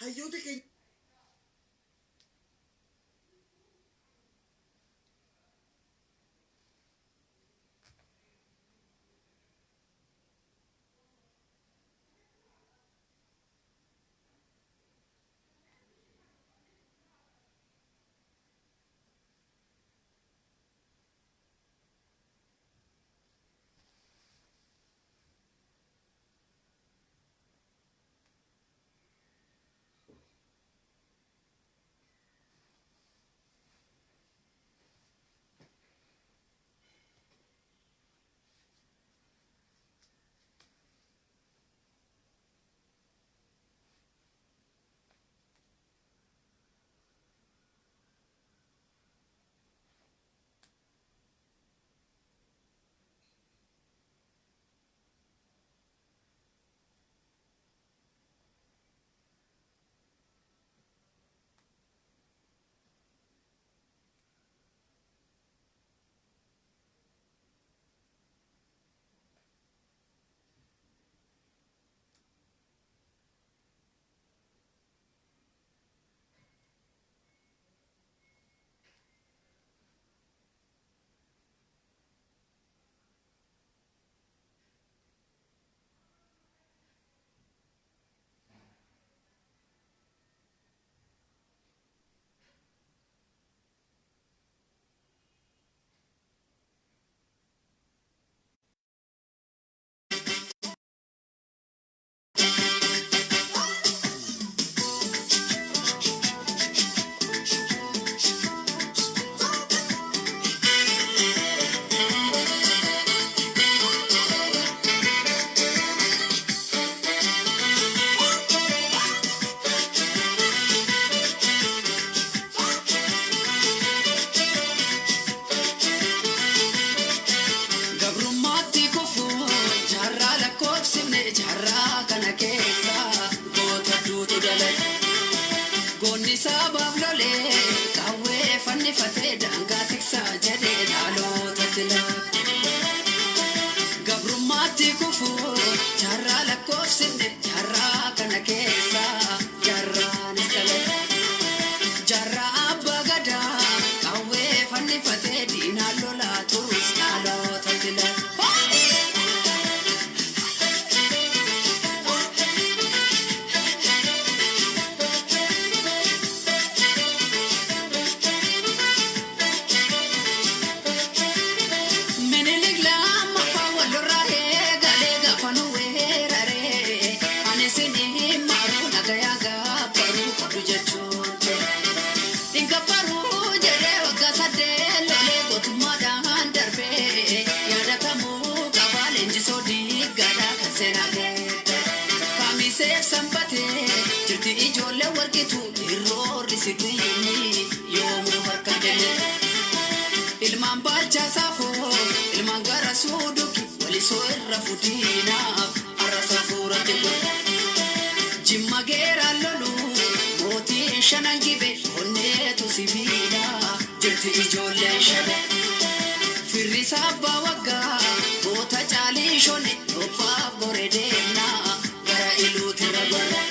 Hayyoota keenya Gabrummaatti kufuun jaarraa lakkoofsifne jaarraa kana keessa goota duutu dalage. Goonni sabaaf lolee qawwee fannifatee daangaa tiksaa jedhee dhalootatti laate. Gabrummaatti kufuun jaarraa lakkoofsifne jaarraa kana keessa jaarraanis dalage. Jaarraa abbaa gadaa qawwee fannifatee diinaan lolaa turus dhalootatti laate. Minilik lammaffaa walirraa eegalee gaafa nu weeraree ani isin maruu nagayaa gaabbaruu qabdu jechuun ture. Ingabbaruu jedhee waggaa 8 lolee gootummaadhaan darbee yaadatamuu qabaa leenjisoo diiggaadhaa kan seenaa geedda. Kaamiseef sanbatee jirti ijoollee warqitu irroorri si diinni yoomuu harka kenne. Ilmaan baalchaa saafoo, ilmaan gara suuduki, walisoo irra fudiinaaf, har'a safuuratti godhe. Jimma geeraan lolu, mootiin shanan gibe, onneetu sibiila, jirti ijoolleen shabe. Firri abbaa waggaa, goota caalii shone, lobbaaf gore deemnaa, gara iluutirra gorre.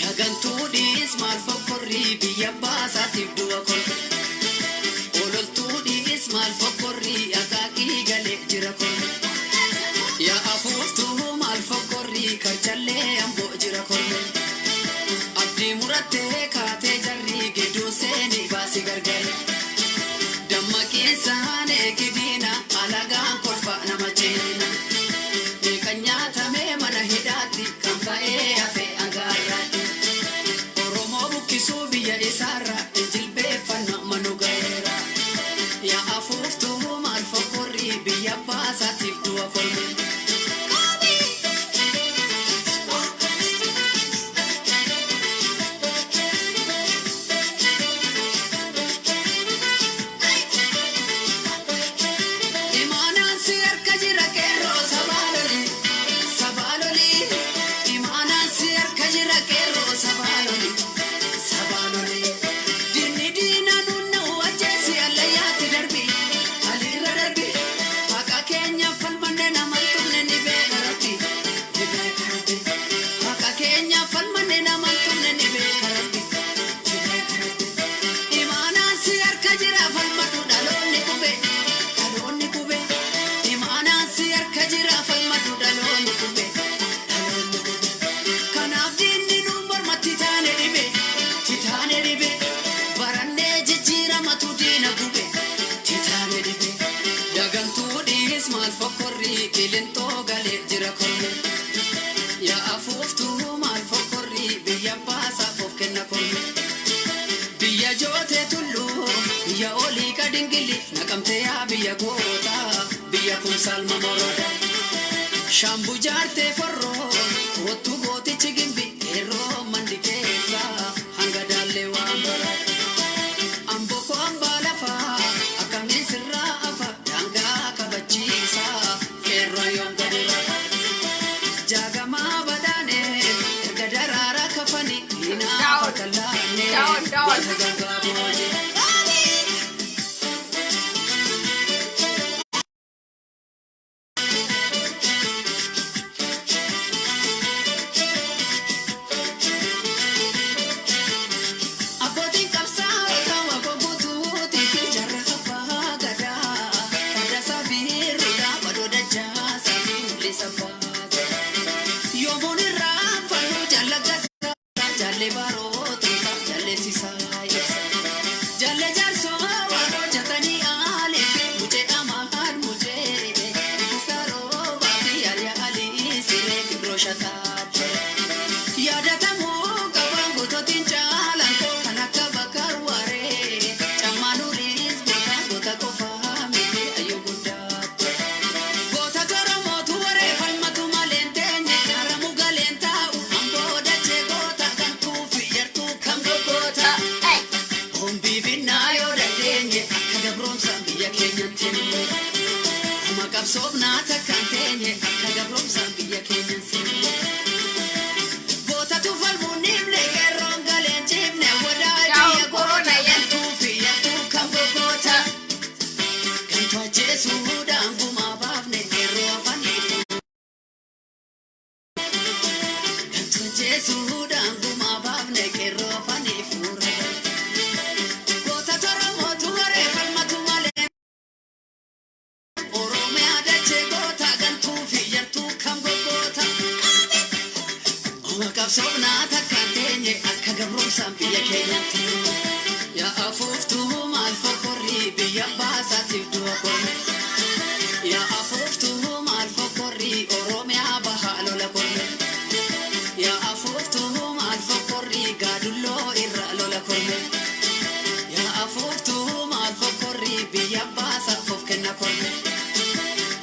Yagantuudhis maal fokkorrii biyya baasaatiif du'a kolfe. Ololtuudhis maal fokkorrii akaakii galee jira kolme. Yaa afuuftuu maal fokkorrii karchallee amboo jira kolme. Abdii murattee kaatee jarrii gidduu seenii baasii gargare. Dammaqiinsaan eegidiina alagaan kolfa nama ceena. Meeqa nyaatamee mana hidhaatti kan ba'ee hafe angaarraatti. Oromoo buqqisuu biyya isaarra injilbeeffanna manu ga'eera. Yaa afuuftuu maal fokkorrii biyya baasaatiif du'a kolme. Imaanaan si harka jira qeerroo sabaa loli sabaa loli. Imaanaan si harka jira qeerroo sabaa loli sabaa loli. Diinni diina nunna ajjeesi allayyaatti darbi alirra darbi haqa keenya falmanne nama. gingilli naqamtee yaa biyya goota biyya kumsaal mamoroodha. Shaambuu jaartee forroo kottu gootichi gimbi qeerroo mandi keessa hanga daallee waan bara. Amboo koo hambaa lafaa akkamiin sirraa afa daangaa kabachiisa qeerroo yoom gadi rafa. Jaagamaa badhaane erga daraaraa kafani hinaafa Down, kallaanne down, down. wanta zangaa boojee. Abbootiin qabsaa'ota waboo guutuutii fi jarra abbaa gadaa. Fardasaa biirruudhaa badoo dachaasaa fi mul'isa baata. Yoomuun irraa fannoo jallaggasaa jaallee barootuusaa jalleessisaa ibsa. Jaallee jaarsoo waan hojjetanii aalee fi mucee amaan mucee. Ibisaa roobaa fi yaaliyaa alii siree fi biroo Yaadatamuu qabaan gootootiin caalaan koo kan akka bakar waaree cammaan uriis goota goota qofaa miti ayyuu guddaatti. Goota toromootu waree falmatu malee hin teenye gaaramu galeen taa'u hamboo dachee goota kan tuufi yartuu kan goggoota. Hey, Hombii finnaa yoo dandeenye akka gabroomsaan biyya keenyatti illee. Kuma qabsoofnaa takka hin teenye akka gabroomsaan biyya keenyatti illee. Gootatu falmuun himne qeerroon galeen cimne wadaa down, biyya corona, goota yes. gantuu fi yartuu kan goggoota. Gantuu ajjeesuudhaan gumaa baafne qeerroo afanii. Gantuu ajjeesuudhaan gumaa baafne qeerroo afanii fuura. Goota toromootu waree falmatu malee. Oromiyaa dachee goota gantuu fi yartuu kan goggoota. Oma qabsoofnaa takka hin teenye akka gabroomsaan biyya keenyatti. Yaa afuuftuu maal fokkorrii biyya baasaatiif du'a korme. Yaa afuuftuu maal fokkorrii Oromiyaa bahaa lola korme. Yaa afuuftuu maal fokkorrii gaadulloo irra lola korme. Yaa afuuftuu maal fokkorrii biyya baasaaf of kenna korme.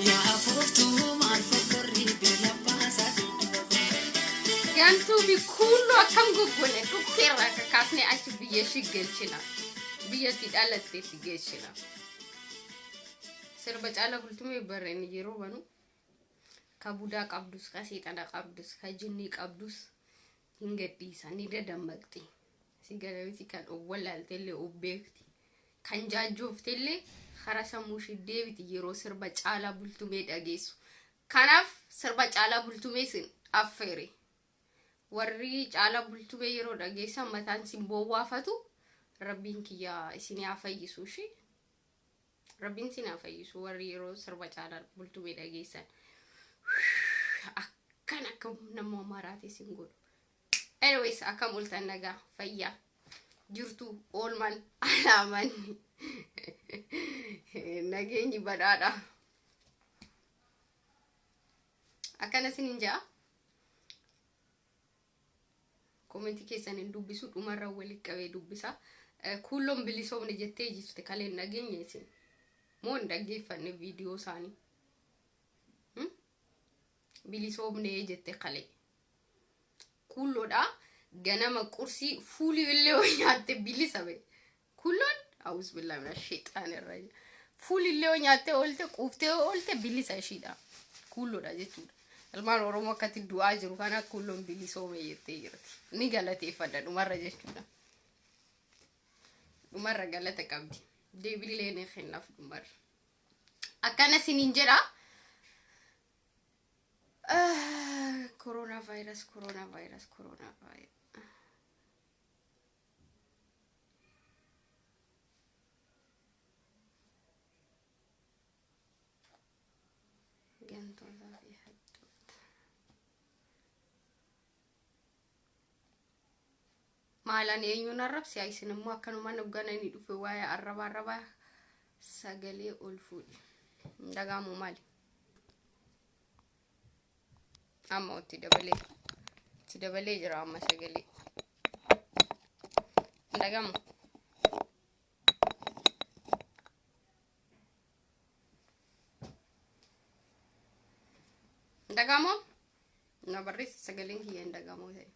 Yaa afuuftuu maal fokkorrii biyya baasaatiif du'a korme. Gantuu fi kuulloo akkam goggone dhukkeerraa kakaasnee achi biyya ishii galchina. Biyyatti dhalatteetti geessina. Sirba Caalaa Bultumee barreen yeroo banu ka budaa qabdus, ka seexana qabdus, ka jinnii qabdus hin gadhiisa, ni dadammaqxi. Si galamiti kan of wallaaltellee of beekti. Kan jaajjooftellee karaa sammuu ishee deebiti yeroo sirba Caalaa Bultumee dhageessu. Kanaaf sirba Caalaa Bultumee sin affeere. Warri Caalaa Bultumee yeroo dhageessan mataan sin bowwaafatu rabbiin kiyya isin haa fayyisu ishee. Rabbiin sin haa fayyisu warri yeroo sirba Caalaa Bultumee dhageessan. Akkan akka nama maraate sin godhu. Anyways, akkam ooltan nagaa fayyaa jirtu oolman alaaman nageenyi badhaadha. Akkana sin hin ja'a. Komentii keessan hin dubbisu dhumarra walitti qabee dubbisa. Kuulloon bilisoomne jettee jirte kaleen dhageenye isin. Moo hin dhaggeeffanne viidiyoo isaanii? Hmm? Bilisoomne jette kalee. Kuulloodha. Ganama qursii fuulii illee yoo nyaatte bilisa ba'e. Kuulloon awus billaa mina sheexaan irra. Fuulii illee yoo nyaatte oolte quuftee yoo oolte bilisa ishiidha. Kuulloodha jechuudha. Ilmaan Oromoo akkatti du'aa jiru kana kuulloon bilisoome jettee jirti. Ni galateeffadha dhumarra jechuudha. Dhumarra galata qabdi. Deebillee ni kennaaf dhumarra. Akkana isiniin jedha. Corona virus, corona virus, corona virus. Gantootaa fi hattoota. Maalaan eenyuun arrabsi? Isin immoo akkanumaan hooggananii dhufe waa'ee arraba arrabaa sagalee ol fuudhi. Hin dhaga'amu maali? Amma itti dabalee. Itti dabalee jira amma sagalee. Hin dhaga'amu? Dhagahamoo? Na barreessa sagaleen kiyya hin dhagahamoo ta'e.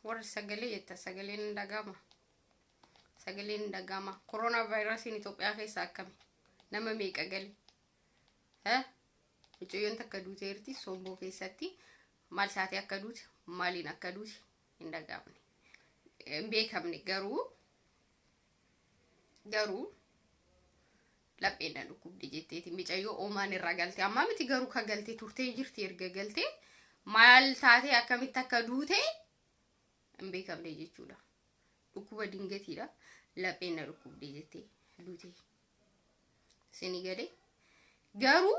Warri sagalee jetta sagaleen hin dhagahama. Sagaleen hin dhagahama. Koronaa vaayirasiin Itoophiyaa keessa akkami? Nama meeqa gale? Eh? Mucayyoon takka duuteerti somboo keessatti maal isaati akka duute maaliin akka duute hin dhaga'amne. Hin beekamne garuu garuu lapheen na dhukkubde jetteeti mucayyoo oomaan irraa galte. Ammaa miti garuu ka galte turtee jirti erga galte maal taatee akkamitti akka duute hin beekamne jechuudha. Dhukkuba dingatiidha. Lapheen na dhukkubde jettee duute. Isinii galee garuu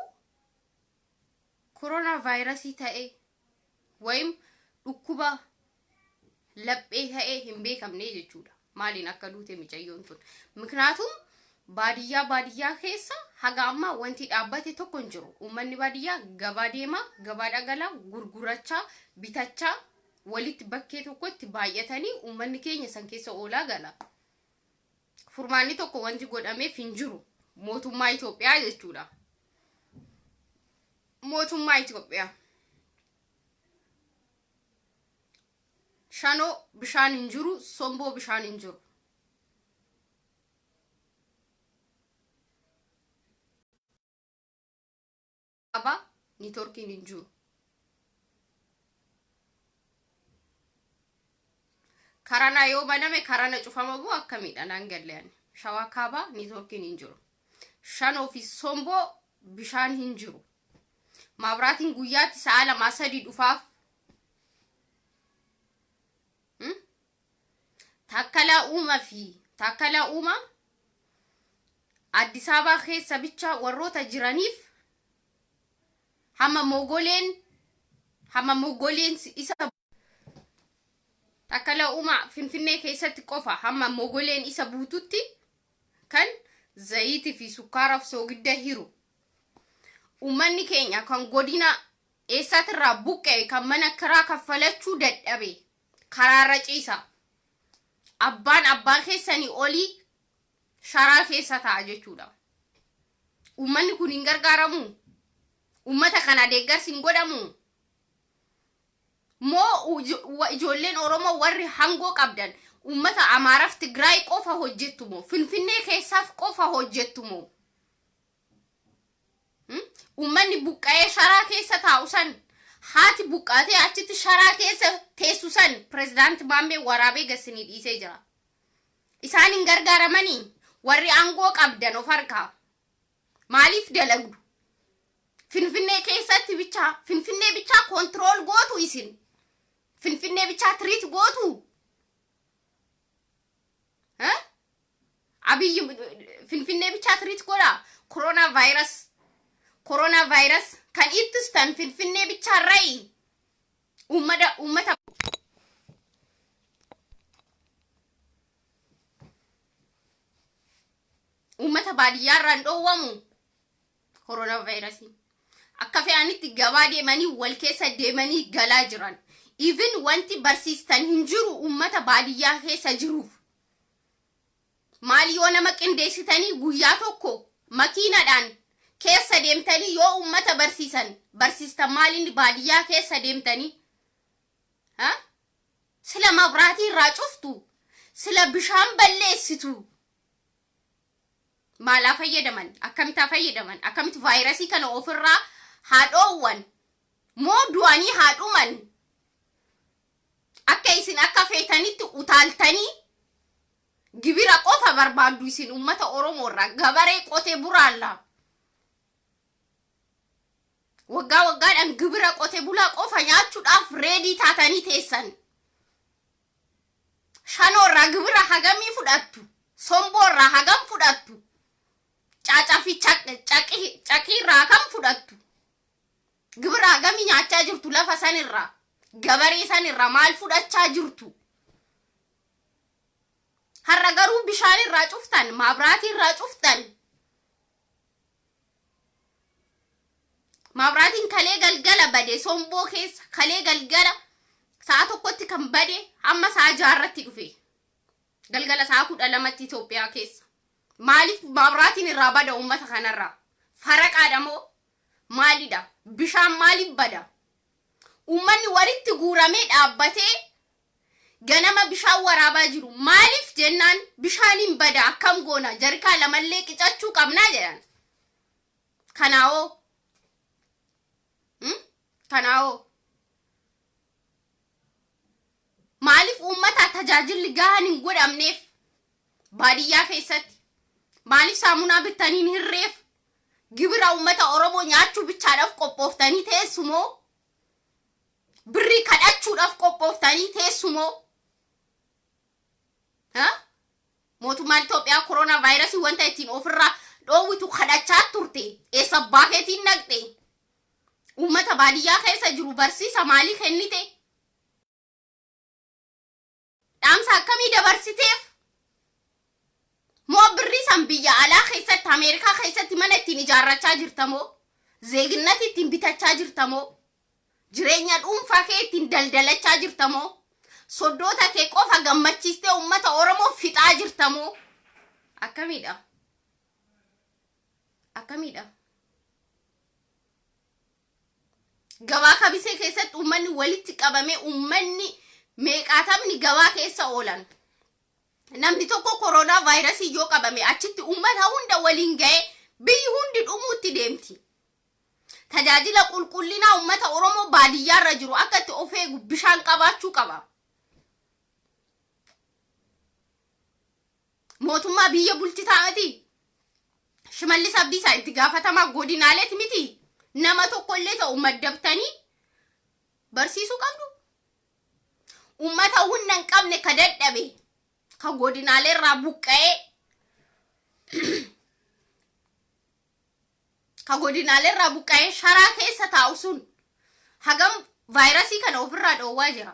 koronaa vaayirasii ta'e wayim dhukkuba laphee ta'ee hin beekamne jechuudha. Maaliin akka duute micayyoon tun. Miknaatum baadiyyaa baadiyyaa keessa haga ammaa wanti dhaabbate tokko hin jiru. Uummanni baadiyyaa gabaa deema, gabaa dhagala, gurgurachaa, bitachaa walitti bakkee tokkotti baay'atanii uummanni keenya san keessa oolaa gala. Furmaanni tokko wanti godhameef hin jiru. Mootummaa Itoophiyaa jechuudha. Mootummaa Itoophiyaa. Shanoo bishaan hin jiru, somboo bishaan hin jiru. Qaba niitoorkiin hin jiru. Karana yoo baname karana cufama moo akkamiidha naan galle ani. Shawaa kaabaa niitoorkiin hin jiru. Shanoo fi somboo bishaan hin jiru. Maabraatiin guyyaatti sa'a lamaa sadii dhufaaf. Hmm? Taakkalaa Uumaa fi Taakkalaa Uumaa Addis Ababaa keessa bicha warroota jiraniif hamma mogoleen hamma mogoleen isa Taakkalaa Uumaa Finfinnee keessatti qofa hamma mogoleen isa buututti kan zayiitii fi sukkaaraaf soogidda hiru. Uummanni keenya kan godina eessaatirraa buqqa'e kan mana kiraa kaffalachuu dadhabe karaarra ciisa. Abbaan abbaa keessanii olii sharaa keessa ta'a jechuudha. Uummanni kun hin gargaaramu. Uummata kana deeggarsi hin godhamu. Moo ijoolleen Oromoo warri hangoo qabdan uummata Amaaraaf Tigraay qofa hojjettu moo Finfinnee keessaaf qofa hojjettu moo? Uummanni buqqa'ee sharaa keessa taa'u san haati buqqaatee achitti sharaa keessa teessu san pirezidaanti Maammee waraabee gassinii dhiisee jira. Isaan hin gargaaramanii warri aangoo qabdan of harkaa maaliif dalagdu? Finfinnee keessatti bichaa Finfinnee bichaa control gootu isin. Finfinnee bichaa treat gootu. Abiyyi Finfinnee bichaa treat godha. Koronaa vaayirас koronaa vaayirас kan ittistan Finfinnee bichaa ra'i. Uummata uummata uummata baadiyyaa irraa hin dhoowwamu koronaa vaayirasiin. Akka fe'anitti gabaa deemanii wal keessa deemanii galaa jiran. Even wanti barsiistan hin jiru uummata baadiyyaa keessa jiruuf. Maal yoo nama qindeessitanii guyyaa tokko makiinadhaan keessa deemtanii yoo uummata barsiisan barsiistan maal inni baadiyyaa keessa deemtanii? Ha? Sila mabraatii irraa cuftu, sila bishaan balleessitu. Maalaa fayyadaman? Akkamitti haa fayyadaman? Akkamitti vaayirasii kana ofirraa haa dhoowwan? Moo du'anii haa dhuman? Akka isin akka feetanitti utaaltanii gibira qofa barbaaddu isin uummata Oromoo irraa gabaree qote bulaalla. Waggaa waggaadhaan gibira qote bulaa qofa nyaachuudhaaf ready taatanii teessan. Shanoo irraa gibira hagamii fudhattu? Somboo irraa hagam fudhattu? Caacaa fi caqii irraa hagam fudhattu? Gibira hagamii nyaachaa jirtu lafa sanirraa? Gabaree sanirraa maal fudhachaa jirtu? Har'a garuu bishaan irraa cuftan, maabraatii irraa cuftan. Maabraatiin kalee galgala bade somboo keessa kalee galgala Sa'a 1tti kan bade hamma sa'a 6rratti dhufe. Galgala sa'a 12tti Itoophiyaa keessa. Maaliif mabraatiin irraa bada uummata kanarraa? Faraqaadha moo maalidha? Bishaan maaliif bada? Uummanni walitti guuramee dhaabbatee ganama bishaan waraabaa jiru. Maaliif jennaan bishaaniin bada, akkam goona, jarikaa lamallee qicachuu qabnaa jedhan. Kanaawoo? Kanaawoo? Maaliif uummata tajaajilli gahaan hin godhamneef baadiyyaa keessatti? Maaliif saamunaa bittanii hin hirreef? Gibira uummata Oromoo nyaachuu bichaadhaaf qophooftanii teessumoo? Birrii kadhachuudhaaf qophooftanii teessumoo? Mootummaan Itoophiyaa koronaa vaayirasii wanta ittiin ofirraa dhoowwitu kadhachaa turte. Eessa abbaa keetiin dhaqxe? Uummata baadiyyaa keessa jiru barsiisa maalii kennite? Dhaamsa akkamii dabarsiteef? Moo birrii san biyya alaa keessatti, Ameerikaa keessatti mana ittiin ijaarrachaa jirta moo? Zeeginnati ittiin bitachaa jirta moo? Jireenya dhuunfaa kee ittiin daldalachaa jirta moo? Soddoota kee qofa gammachiistee uummata Oromoo fixaa jirta moo? Akkamiidha? Akkamiidha? Gabaa Kabisee keessatti uummanni walitti qabamee, uummanni meeqaatamni gabaa keessa oolan. Namni tokko koronaa vaayirasii yoo qabame achitti uummata hunda waliin ga'ee biyyi hundi dhumuutti deemti. Tajaajila qulqullinaa uummata Oromoo baadiyyaarra jiru akka itti of eegu bishaan qabaachuu qaba. Mootummaa biyya bulchitaa miti. Shimallis Abdiisaa itti gaafatamaa godinaaleeti miti. Nama tokkollee ta'u maddabtanii barsiisuu qabdu. Uummata humna hin qabne ka dadhabe, ka godinaalee irraa buqqa'ee, ka godinaalee irraa buqqa'ee sharaa keessa taa'u sun hagam vaayirasii kana ofirraa dhoowwaa jira?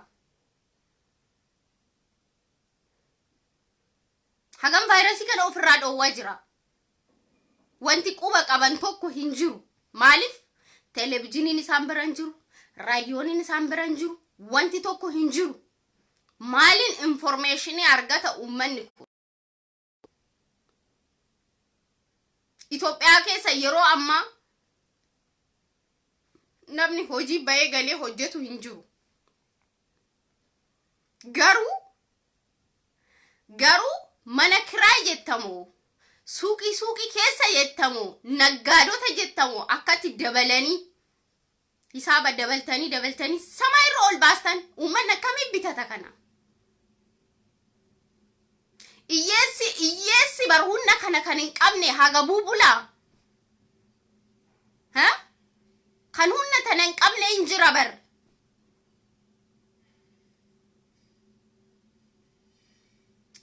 Hagam vaayirasii kana ofirraa dhoowwaa jira? Wanti quba qaban tokko hin jiru. Maaliif? Televezyiiniin isaan bira hin jiru, raadiyooniin isaan bira hin jiru, wanti tokko hin jiru. Maaliin informeeshinii argata uummanni kun? Itoophiyaa keessa yeroo ammaa namni hojii bahee galee hojjetu hin jiru. Garuu mana kiraay jettamoo, suuqii keessa jettamoo, naggaadota jettamoo, akkatti dabalanii hisaaba dabaltanii dabaltanii samaa irra ol baastan, uummanni akkamiin bitata kana? Hiyyeessi bar humna kana kan hin qabne haga buubulaa. Ha? Kan humna tana hin qabne hin jira bar.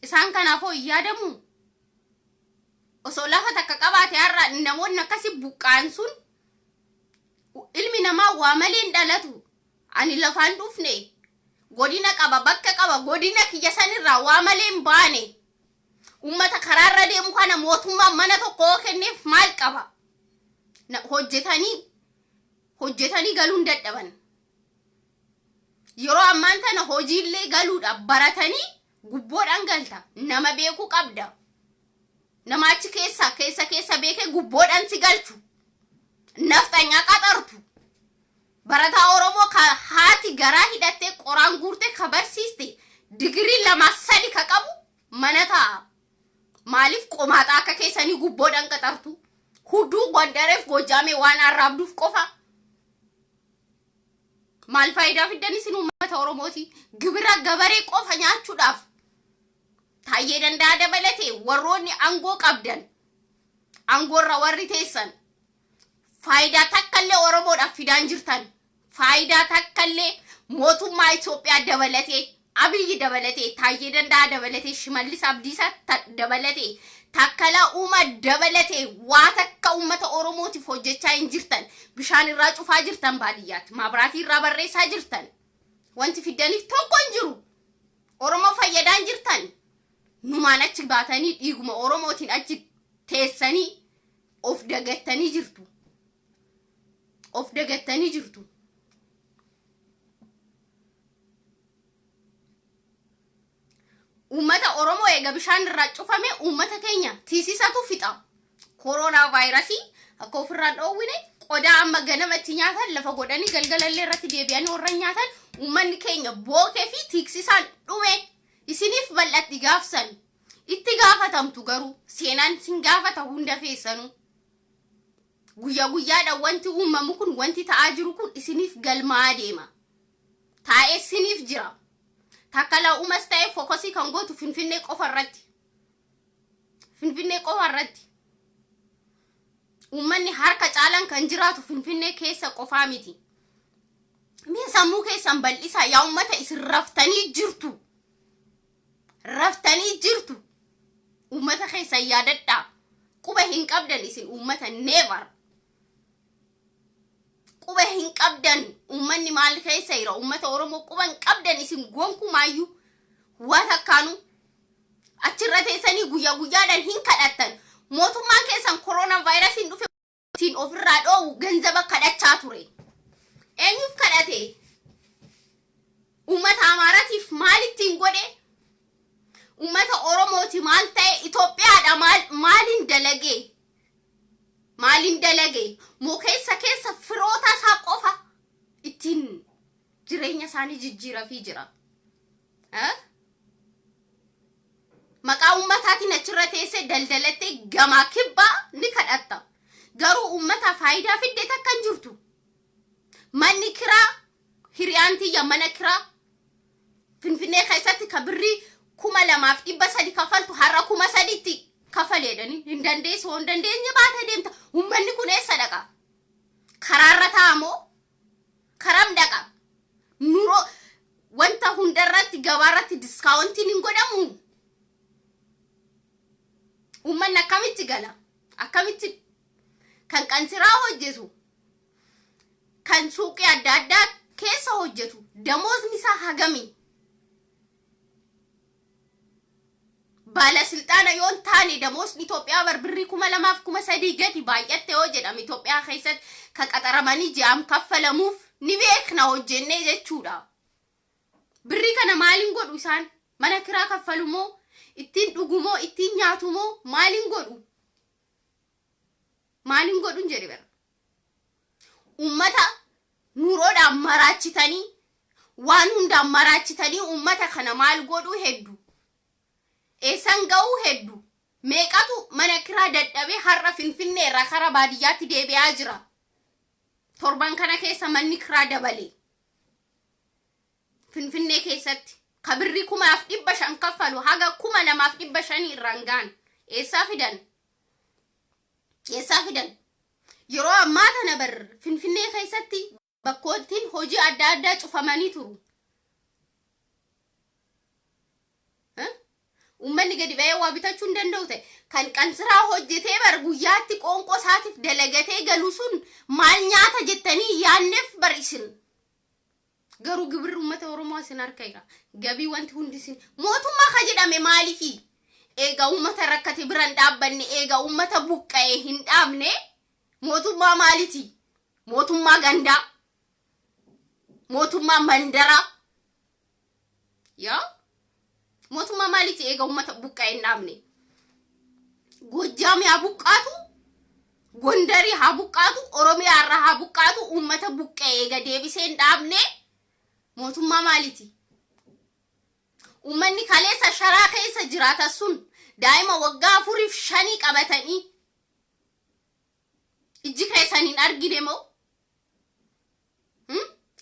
Isaan kanaafoo hin yaadamu. Osoo lafa takka qabaate har'a namoonni akkasi buqqa'an sun, ilmi namaa waa malee hin dhalatu. Ani lafaan dhufne, godina qaba, bakka qaba, godina kiyya sanirraa waa malee hin baane. Uummata karaarra deemu kana mootummaan mana tokko yoo kenneef maal qaba? Hojjetanii hojjetanii galuun dadhaban. Yeroo ammaan tana hojiillee galuudha baratanii gubboodhaan galta. Nama beekuu qabda. Nama achi keessa keessa keessa beekee gubboodhaan si galchu. Nafxanyaa qaxartu. Barataa Oromoo ka haati garaa hidhattee qoraan guurtee ka barsiiste, digirii lama sadi ka qabu mana taa'a. Maaliif qomaaxaa akka keessanii gubboodhaan qaxartu? Hudduu Gondareef Goojjaamee waan arraabduuf qofa. Maal faayidaa fiddan isin uummata Oromooti? Gibira gabaree qofa nyaachuudhaaf Taayyee Danda'a dabalatee warroonni aangoo qabdan, aangoorra warri teessan, faayidaa takkallee Oromoodhaaf fidaan jirtan. Faayidaa takkallee mootummaa Itoophiyaa dabalatee, Abiyyi dabalatee, Taayyee Danda'a dabalatee, Shimallis Abdiisaa dabalatee, Takkalaa Uumaa dabalatee, waa takka uummata Oromootiif hojjechaa hin jirtan. Bishaan irraa cufaa jirtan baadiyyaatti, maabiraatii irraa barreessaa jirtan. Wanti fiddaniif tokko hin jiru. Oromoo fayyadaa hin jirtan. Numaan achi baatanii dhiiguma Oromootiin achi teessanii of dagattanii jirtu. Of dagattanii jirtu. Uummata Oromoo eega bishaan irraa cufame uummata keenya tiisisatu fixa. Koronaa vaayirasii akka ofirraa dhoowwine qodaa amma ganama itti nyaatan lafa godhanii galgalallee irratti deebi'anii warra nyaatan uummanni keenya bookee fi tiiksisaan dhume isiniif bal'atti gaafsan. Itti gaafatamtu garuu seenaan sin gaafata hunda keessanuu. Guyyaa guyyaadhaan wanti uumamu kun wanti ta'aa jiru kun isiniif galmaa'aa deema. Taa'ee isiniif jira. Takka uumas ta'e focus kan gootu Finfinnee qofa irratti. Finfinnee qofa irratti. Uummanni harka caalaan kan jiraatu Finfinnee keessa qofaa miti. Mee sammuu keessan bal'isaa yaa uummata isin raftanii jirtu. Raftanii jirtu. Uummata keessan yaadadhaa. Quba hin qabdan isin uummata never. Quba hin qabdan uummanni maal keessa jira uummata Oromoo quba hin qabdan isin gonkumaayyuu waa takkaanu achirra teessanii guyyaa guyyaadhaan hin kadhattan. Mootummaan keessan koronaa vaayirasiin dhufe ittiin ofirraa dhoowwu ganzaba kadhachaa ture. Eenyuuf kadhate? Uummata Amaaratiif maal ittiin godhe? Uummata Oromooti maal ta'e? Itoophiyaadha maal maaliin dalagee? Maaliin dalagee? Moo keessa keessa firoota isaa qofa ittiin jireenya isaanii jijjiirafii jira. Maqaa uummataatiin achirra teessee daldalattee gamaa kibbaa ni kadhatta. Garuu uummata faayidaa fidde takka hin jirtu. Manni kiraa hiriyaan tiyya mana kiraa Finfinnee keessatti ka birrii 2300 kaffaltu har'a 3000tti kafaleedhani hin dandeessu hin dandeenye baatee deemta. Uummanni kun eessa dhaqa? Karaarra taa'amoo? Karam dhaqa? Nuroo wanta hundarratti gabaarratti discountiin hin godhamu. Uummanni akkamitti gala? Akkamitti kan qansiraa hojjetu? Kan suuqii adda addaa keessa hojjetu damoozni isaa hagami? Baalasilxaana yoo hin taane damoosni Itoophiyaa bar birrii 2000f 3000 gadi baay'atte yoo jedhame Itoophiyaa keessatti kan qaxaramanii ji'aan kaffalamuuf ni beekna hojjennee jechuudha. Birrii kana maaliin godhu isaan? Mana kiraa kaffalu moo? Ittiin dhugu moo? Ittiin nyaatu moo? Maaliin godhu? Maaliin godhu jedhe bara. Uummata nuroodhaan maraachitanii waan hundaan maraachitanii uummata kana maal godhuu heddu? Eessan ga'uu heddu? Meeqatu mana kiraa dadhabee har'a Finfinnee irraa karaa baadiyyaatti deebi'aa jira? Torban kana keessa manni kiraa dabale. Finfinnee keessatti ka birrii 1500 kaffalu haga 2500 irraan ga'an. Eessaa fidan? Eessaa fidan? Yeroo ammaa kana bar Finfinnee keessatti bakkoottiin hojii adda addaa cufamanii turu. Uummanni gadi ba'ee waa bitachuu hin danda'u ta'e. Kan qansiraa hojjetee bar guyyaatti qoonqoo isaatiif dalagatee galu sun maal nyaata jettanii yaanneef bar isin. Garuu gibirri uummata Oromoo isin harka jira. Gabii wanti hundi isin mootummaa ka jedhame maaliifi? Eega uummata rakkate bira hin dhaabbanne, eega uummata buqqa'e hin dhaabne mootummaa maaliti? Mootummaa gandaa. Mootummaa mandaraa. Yaa mootummaa maaliti eega uummata buqqa'e hin dhaabne? Gojjaam haa buqqaatu, Gondarii haa buqqaatu, Oromiyaa irraa haa buqqaatu, uummata buqqa'e eega deebisee hin dhaabne mootummaa maaliti? Uummanni kaleessa sharaa keessa jiraatan sun daa'ima waggaa afuriif shanii qabatanii ijji keessan hin argine moo?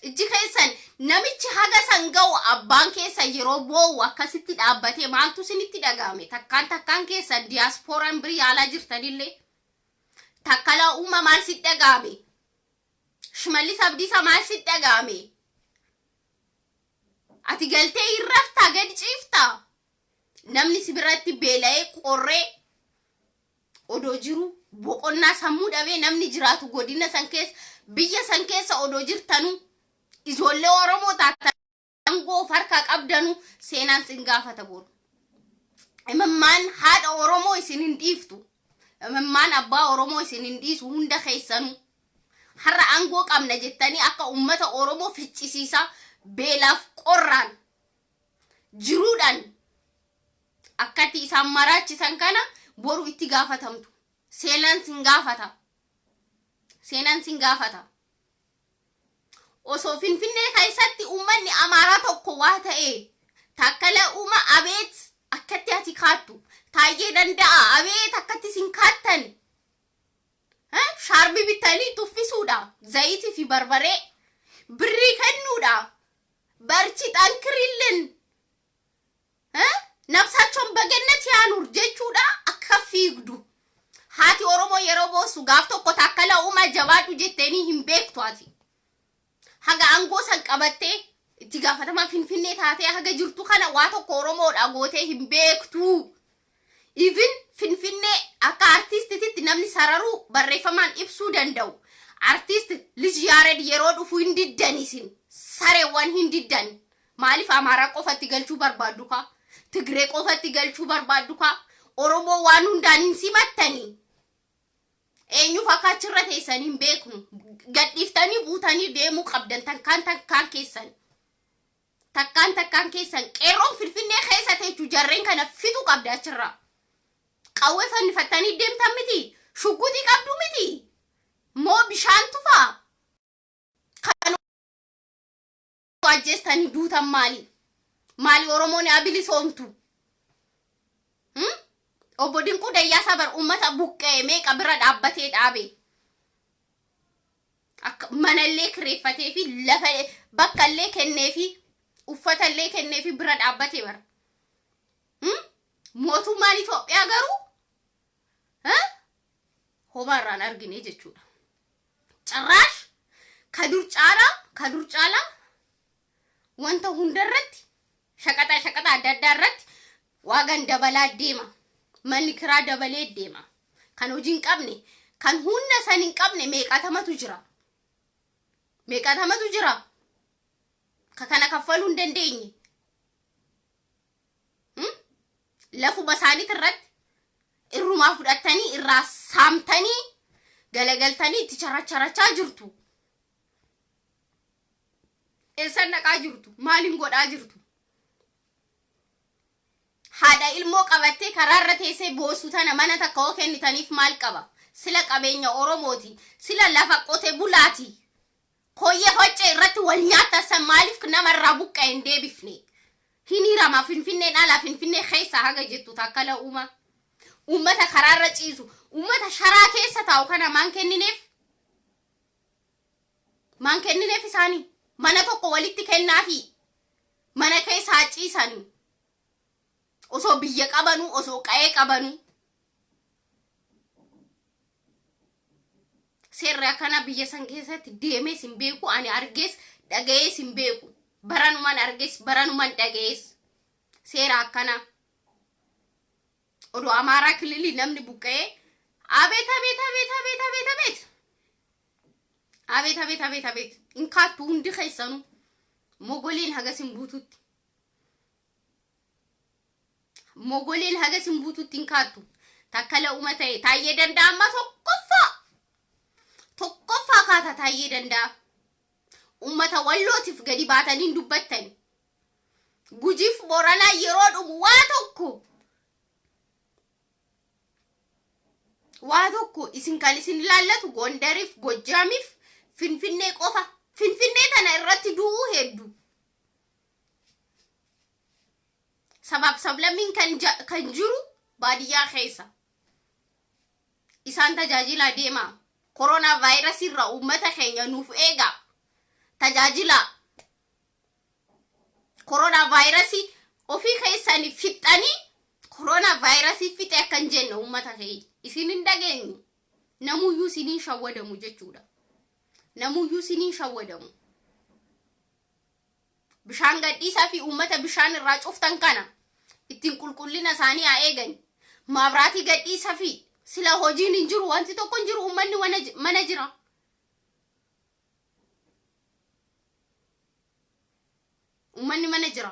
Ijji keessan namichi haga san ga'u abbaan keessa yeroo boo'u akkasitti dhaabbatee maaltu isinitti dhaga'ame? Takkaan takkaan keessan diyaaspooraan birii yaalaa jirtanillee takkalaa uuma maal sitti dhaga'ame? Shimallis Abdiisaa maal sitti dhaga'ame? Ati galtee hin raftaa gadi ciiftaa? Namni si biratti beela'ee qorree odoo jiru boqonnaa sammuu dhabee namni jiraatu godina san keessa biyya san keessa odoo jirtanuu ijoollee Oromoo taatan aangoo of harkaa qabdanuu seenaan sin gaafata boru. Imimmaan haadha Oromoo isin hin dhiiftu. Imimmaan abbaa Oromoo isin hin dhiisu hunda keessanuu. Har'a aangoo qabna jettanii akka uummata Oromoo ficcisiisaa beelaaf qorraan jiruudhaan Akkatti isaan maraachisan kana boru itti gaafatamtu. Seenaan sin gaafata. Seenaan sin gaafata. Osoo Finfinnee keessatti uummanni Amaaraa tokko waa ta'e, Taakkala Uuma abeet akkatti ati kaattu. Taayyee Danda'a abeet akkatti sin kaattan. Shaarbii bittanii tuffisuudha. Zayitii fi barbaree. Birrii kennuudha. Barchi xankirillen. Nabsaachoon bagennet yaanuur jechuudha akka fiigdu. Haati Oromoo yeroo boossu gaaf tokko Taakkala Uumaa jabaadhu jetteenii hin beektu ati. Haga aangoo san qabattee itti gaafatamaa Finfinnee taatee haga jirtu kana waa tokko Oromoodha gootee hin beektu. Even Finfinnee akka artiistititti namni sararuu barreeffamaan ibsuu danda'u. Artiist Lij Yaared yeroo dhufu hin diddan isin. Sareewwan hin diddan. Maaliif Amaaraa qofatti galchuu barbaaddu kaa? Tigree qofatti galchuu barbaaddu kaa? Oromoo waan hundaan hin simattanii. Eenyuuf akka achirra teessan hin beeknu. Gadhiiftanii buutanii deemuu qabdan takkaan takkaan keessan. Takkaan takkaan keessan qeerroon Finfinnee keessa teechu jarreen kana fixuu qabda achirraa. Qawwee fannifattanii deemtan miti. Shugguxii qabdu miti. Moo bishaan tufaa? Kan ajjeestanii duutan maali? Maali Oromoon haa bilisoomtu? Hmm? Obbo Dinquu Dayyaasaa bar uummata buqqa'e meeqa bira dhaabbatee dhaabe. Akka manallee kireeffatee fi lafa bakkallee kennee fi uffatallee kennee fi bira dhaabbate bara. Hmm? Mootummaan Itoophiyaa garuu eh? Homaa irraan argine jechuudha. Carraash ka dur caalaa ka dur caalaa wanta hundarratti shaqaxa shaqaxa adda addaa irratti waagan dabalaa deema. Manni kiraa dabalee deema. Kan hojii hin qabne, kan humna san hin qabne meeqatamatu jira. Meeqatamatu jira. Ka kana kaffaluu hin dandeenye. Hmm? Lafuma isaaniit irratti irrumaa fudhattanii irraa saamtanii galagaltanii itti characharachaa jirtu. Eessan dhaqaa jirtu? Maaliin godhaa jirtu? Haadha ilmoo qabattee karaarra teessee boossu tana mana takka hoo kennitaniif maal qaba? Sila qabeenya Oromooti. Sila lafa qote bulaati. Koyyee hoccee irratti wal nyaattan san maaliif namarraa buqqa'e hin deebifne? Hin hirama Finfinneen ala Finfinnee keessa haga jettu Taakkala Uumaa. Uummata karaarra ciisu, uummata sharaa keessa taa'u kana maan kennineef? Maan kennineef isaanii? Mana tokko walitti kennaafi mana keessa haa ciisanii. Osoo biyya qabanuu, osoo qa'ee qabanuu. Seerri akkanaa biyya san keessatti deemees hin beeku, ani argees dhagayees hin beeku. Baranuman argees, baranuman dhagayees. Seera akkanaa. Odoo Amaaraa kililii namni buqqa'ee abeet abeet abeet abeet abeet abeet. Abeet abeet abeet abeet. Hin kaattu hundi keessanuu. Mogoleen hagas hin buututti. Mogoleen hagas hin buututti hin kaattu. Takkala uma ta'e Taayyee Danda'a amma tokkoffaa. Tokkoffaa kaata Taayyee Danda'a. Ummata Wallootiif gadi baatanii hin dubbattani. Gujiif Booranaa yeroo dhumu waa tokko. Waa tokko isin kan isin ilaallatu Gondariif Gojjaamiif Finfinnee qofa. Finfinnee tana irratti du'uu heddu. Sabaaf sablammiin kan, kan jiru baadiyyaa keessa. Isaan tajaajilaa deemaa. Koronaa vaayirasii irraa uummata keenya nuuf eegaa. Tajaajilaa. Koronaa vaayirasii ofii keessanii fixxanii koronaa vaayirasii fixe akka hin jenne uummata keenya. Isin hin dhageenyu. Namuyyuu isiniin shawwadamu jechuudha. Namuyyuu isiniin shawwadamu. Bishaan gadhiisaa fi uummata bishaan irraa cuftan kana ittiin qulqullina isaanii haa eegani. Maabraatii gadhiisa fi sila hojiin hin jiru wanti tokko hin jiru uummanni mana jira. Uummanni mana jira.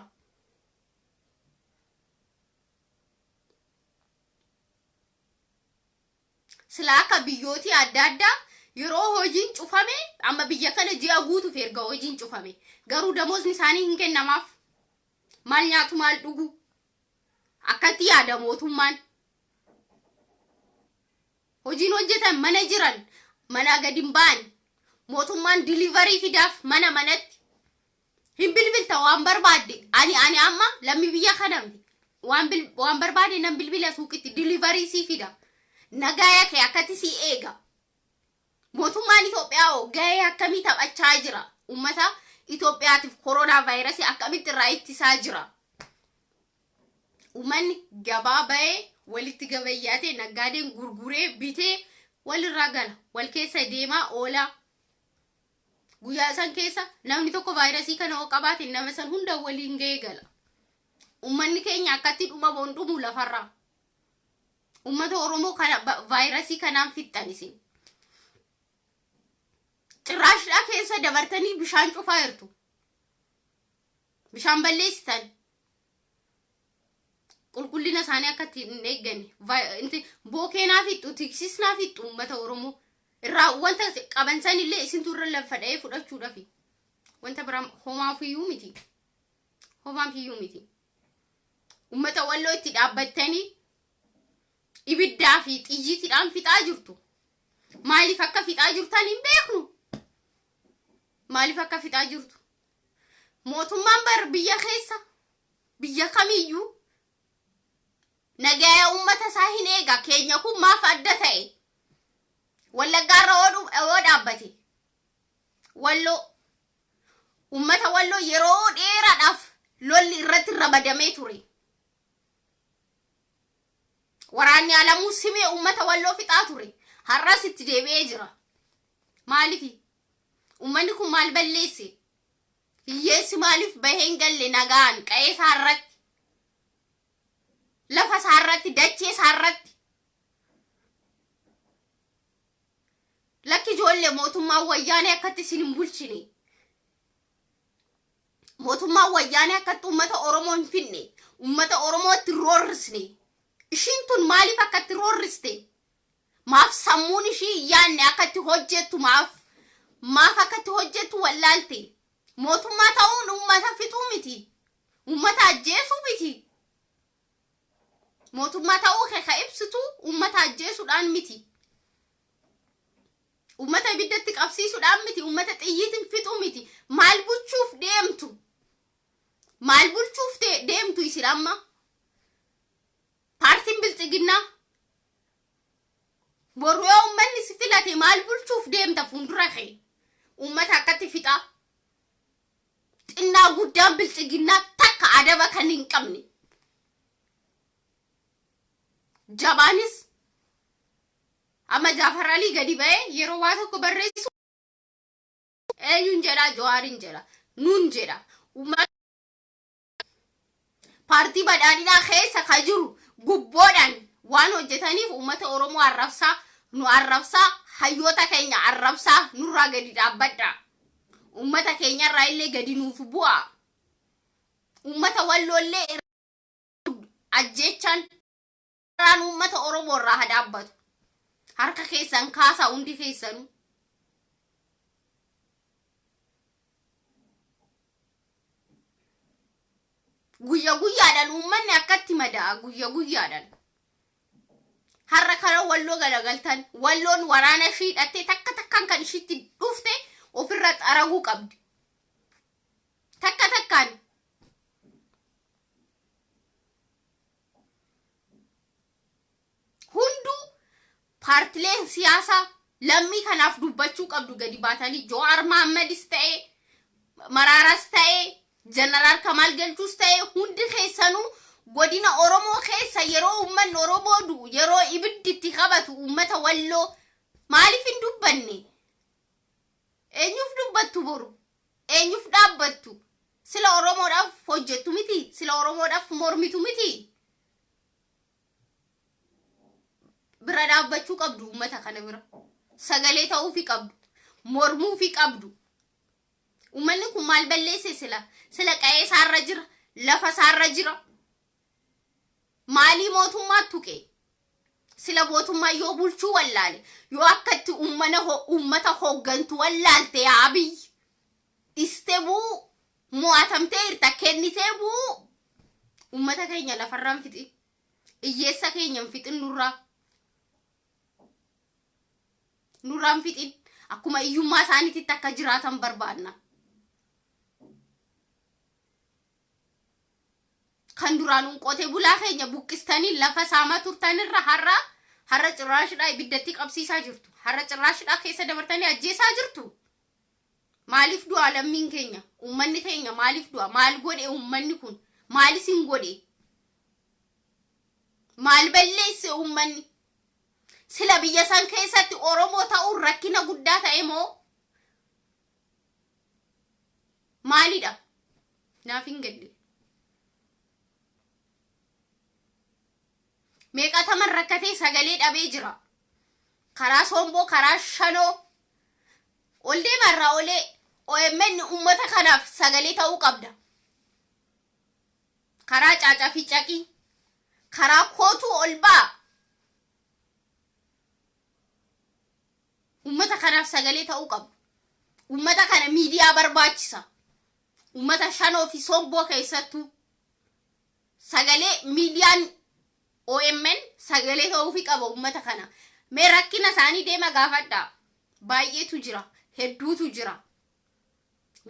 Sila akka biyyootii adda addaa yeroo hojiin cufame amma biyya kana ji'a guutuuf erga hojiin cufame garuu damoosni isaanii hin kennamaaf. Maal nyaatu maal dhugu? Akkatti yaada mootummaan. Hojiin hojjetan mana jiran manaa gadi hin ba'an. Mootummaan delivery fidaaf mana manatti. Hin bilbilta waan barbaadde. Ani amma lammii biyya kana miti. Waan barbaade nan bilbila suuqitti delivery sii fida. Nagaaya kee akkatti sii eega. Mootummaan Itoophiyaa hoo gahee akkamii taphachaa jira? Uummata Itoophiyaatiif koronaa vaayirasii akkamitti irraa ittisaa jira? Uummanni gabaa bahee walitti gabayyaatee naggaadeen gurguree bitee walirraa gala. Wal keessa deemaa oolaa. Guyyaa san keessa namni tokko vaayirasii kana hoo qabaate nama san hunda waliin gahee gala. Uummanni keenya akkatti dhuma boon dhumu lafarraa. Uummata Oromoo kana vaayirasii kanaan fixxan isin. Cirraashdhaa keessa dabartanii bishaan cufaa jirtu. Bishaan balleessitan. Qulqullina isaanii akka itti hin eegganne. Bookee naa fixxu, tiksis naa fixxu uummata Oromoo. Irraa wanta qaban san illee isintu irra lafa dha'ee fudhachuudhafi. Wanta biraa homaafiyyuu miti. Homaafiyyuu miti. Uummata Walloo itti dhaabbattanii ibiddaa fi xiyyiitiidhaan fixaa jirtu. Maaliif akka fixaa jirtan hin beeknu. Maaliif akka fixaa jirtu? Mootummaan bar biyya keessa biyya kamiyyuu nagaya uummata isaa hin eega. Keenya kun maaf adda ta'e? Wallaggaarra yoo dhaabbate Walloo uummata Walloo yeroo dheeraadhaaf lolli irratti ramadamee ture. Waraanni Alamuu Simee uummata Walloo fixaa ture. Har'as itti deebi'ee jira. Maalifi? Uummanni kun maal balleesse? Hiyyeessi maaliif bahee hin galle nagaan qa'ee isaa irratti? Lafa isaa irratti, dachee isaa irratti. Lakki ijoollee mootummaan wayyaanee akkatti isin hin bulchine. Mootummaan wayyaanee akkatti uummata Oromoo hin finne. Uummata Oromootti roorrisne. Ishiin tun maaliif akkatti roorriste? Maaf sammuun ishii hin yaanne akkatti hojjettu maaf akkatti hojjettu wallaalte? Mootummaa ta'uun uummata fixuu miti. Uummata ajjeesuu miti. Mootummaa ta'uu kee ka ibsitu uummata ajjeesuudhaan miti. Uummata ibiddatti qabsiisuudhaan miti. Uummata xiyyiitiin fixuu miti. Maal bulchuuf deemtu? Maal bulchuuf deemtu isin amma? Paartiin Bilxiginnaa boru yoo uummanni si filate maal bulchuuf deemta fuuldura kee? Uummata akkatti fixaa. Xinnaa guddaan Bilxiginnaa takka adaba kan hin qabne. Jabaanis amma Jaafar Alii gadi ba'ee yeroo waa tokko barreessu eenyuun jedha Jawaariin jedha nuun jedha uummata paartii badhaadhinaa keessa ka jiru gubboodhaan waan hojjetaniif uummata Oromoo arrabsaa nu arrabsaa hayyoota keenya arrabsaa nurraa gadi dhaabbadha. Uummata keenyarraa illee gadi nuuf bu'a. Uummata Walloollee ajjeechaan uummata Oromoo irraa haa dhaabbatu. Harka keessan kaasaa hundi keessanuu. Guyya guyyaadhaan uummanni akkatti mada'a guyya guyyaadhaan. Har'a kara Walloo galagaltan Walloon waraana ishii hidhattee takka takkaan kan ishiitti dhufte ofirra xaraguu qabdi. Takka takkaan. Hunduu paartileen siyaasaa lammii kanaaf dubbachuu qabdu gadi baatanii Jawaar Mahammadis ta'ee Maraaraas ta'ee Jeneraal Kamaal Galchuus ta'ee hundi keessanuu godina Oromoo keessa yeroo uummanni Oromoo du'u yeroo ibiddi itti qabatu uummata Walloo maaliif hin dubbanne? Eenyuuf dubbattu boru? Eenyuuf dhaabbattu? Sila Oromoodhaaf hojjettu miti? Sila Oromoodhaaf mormitu miti? Bira dhaabbachuu qabdu uummata kana bira. Sagalee ta'uufi qabdu. Mormuufi qabdu. Uummanni kun maal balleesse sila? Sila qa'ee isaarra jira. Lafa isaarra jira. Maalii mootummaa tuqe? Sila mootummaa yoo bulchuu wallaale, yoo akkatti uummata hooggantu wallaalte yaa Abiy. Dhistee bu'uu, mo'atamtee jirta, kennitee bu'uu. Uummata keenya lafarraan fixi. Hiyyeessa keenya hin fixin nurraa. Nurraa hin fixin. Akkuma hiyyummaa isaaniititti akka jiraatan barbaadna. Kan duraan qotee bulaa keenya buqqistanii lafa saamaa turtanirra har'a har'a cirraashidhaa ibiddatti qabsiisaa jirtu. Har'a cirraashidhaa keessa dabartanii ajjeesaa jirtu. Maaliif du'a lammiin keenya? Uummanni keenya maaliif du'a? Maal godhe uummanni kun? Maal isin godhe? Maal balleesse uummanni? Sila biyya san keessatti Oromoo ta'uun rakkina guddaa ta'e moo? Maalidha? Naaf hin galle. Meeqataman rakkatee sagalee dhabee jira. Karaa somboo, karaa shanoo. Ol deema irraa olee OMN uummata kanaaf sagalee ta'uu qabda. Karaa caacaa fi caqii. Karaa kootuu ol ba'a. Uummata kanaaf sagalee ta'uu qabu. Uummata kana miidiyaa barbaachisa. Uummata shanoo fi somboo keessattuu sagalee miidiyaan OMN sagalee ta'uufii qaba uummata kana. Mee rakkina isaanii deema gaafadhaa. Baay'eetu jira. Hedduutu jira.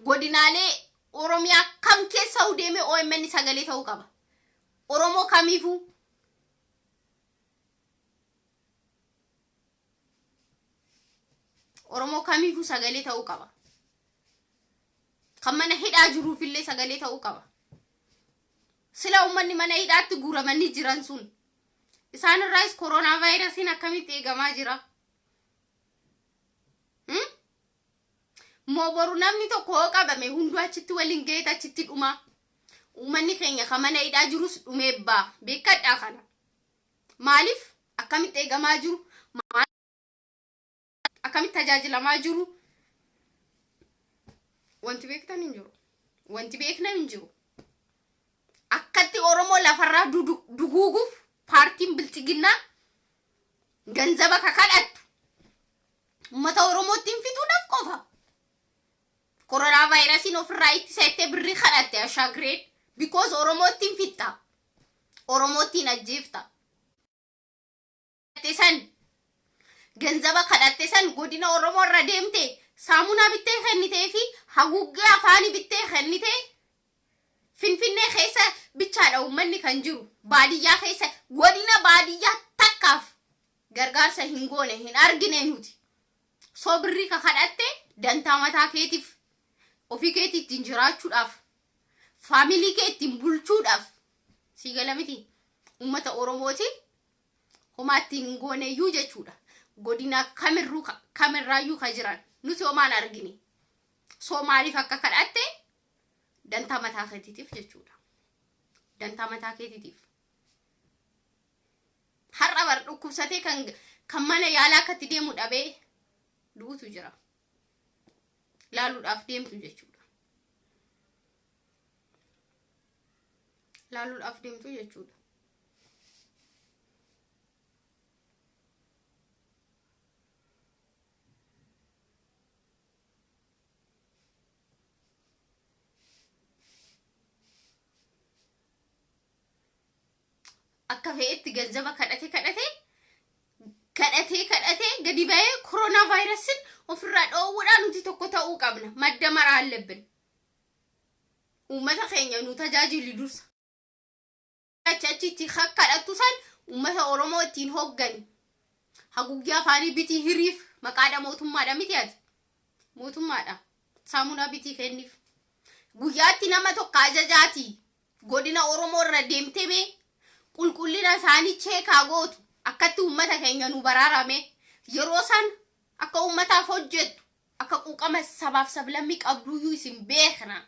Godinaalee Oromiyaa kam keessa deemee OMN sagalee ta'uu qaba. Oromoo kamiifuu Oromoo kamiifuu sagalee ta'uu qaba. Kan mana hidhaa jiruufillee sagalee ta'uu qaba. Sila uummanni mana hidhaatti guuramanii jiran sun isaan irraayis koronaa vaayirasiin akkamitti eegamaa jira? Moo boru namni tokko hoo qabame hunduu achitti waliin ga'eet achitti dhuma. Uummanni keenya kan mana hidhaa jirus dhumee ba'a. Beekadhaa kana. Maaliif akkamitti eegamaa jiru? Akkamitti tajaajilamaa jiru? Wanti beektan hin jiru. Wanti beeknan hin jiru. Akkatti Oromoo lafarraa duguuguuf paartiin bilxiginnaa ganzaba ka kadhattu uummata Oromootti hin fixuudhaaf qofa. Koronaa vaayirasiin ofirraa ittisa jettee birrii kadhatte ashaagireen because Oromootti hin fixxa. Oromootti hin ajjeefta. San ganzaba kadhatte san godina Oromoo irra deemte saamunaa bittee kennitee fi haguuggee afaanii bittee kennitee. Finfinnee keessa bichaadha uummanni kan jiru. Baadiyyaa keessa godina baadiyyaa takkaaf gargaarsa hin goone hin argine nuti. Soo birrii ka kadhatte dantaa mataa keetiif ofii keetii ittiin jiraachuudhaaf faamilii kee ittiin bulchuudhaaf sii gala miti uummata Oromooti homaa ittiin hin gooneyyuu jechuudha. Godina kamirruu kamirraayyuu ka jiran nuti homaan argine. Soo maaliif akka kadhatte dantaa mataa keetiitiif jechuudha. Dantaa mataa keetiitiif. Har'a bar dhukkubsatee kan mana yaalaa akkatti deemu dhabee du'utu jira. Laaluudhaaf deemtu jechuudha. Laaluudhaaf deemtu jechuudha. Akka fe'etti ganzaba kadhate kadhate kadhatee kadhatee gadi ba'ee koronaa vaayirasiin ofirraa dhoowwuudhaan nuti tokko ta'uu qabna. Madda maraa allebbin. Uummata keenya nu tajaajili dursa. Achi achitti kadhattu san uummata Oromoo ittiin hooggani. Haguuggii afaanii bitii hiriif maqaadha mootummaadha miti ati. Mootummaadha. Saamunaa bitii kenniif. Guyyaatti nama tokko ajajaati. Godina Oromoo irra deemtee mee qulqullina isaanii cheekaa gootu akkatti uummata keenya nu baraarame yeroo san akka uummataaf hojjettu akka quuqama sabaaf sablammii qabduyyuu isin beekna.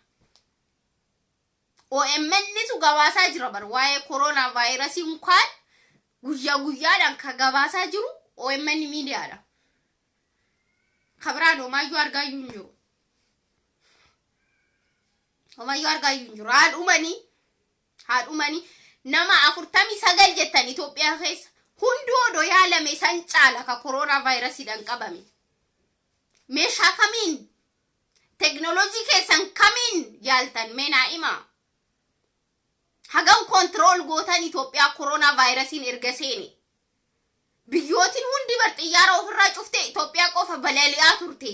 OMNtu gabaasaa jira bar waa'ee koronaa vaayirasii unkaan guyyaa guyyaadhaan ka gabaasaa jiru OMN miidiyaadha. Ka biraan homaayyuu argaayyuu hin jiru. Homaayyuu argaayyuu hin jiru. Haa dhumanii haa dhumanii nama 49 jettan Itoophiyaa keessa hunduu odoo yaalame san caala ka koronaa vaayirasiidhaan qabame. Meeshaa kamiin teknooloojii keessan kamiin yaaltan mee naa himaa. Hagam control gootan Itoophiyaa koronaa vaayirasiin erga seene? Biyyootiin hundi bar xiyyaara ofirraa cufte, Itoophiyaa qofa balali'aa turte.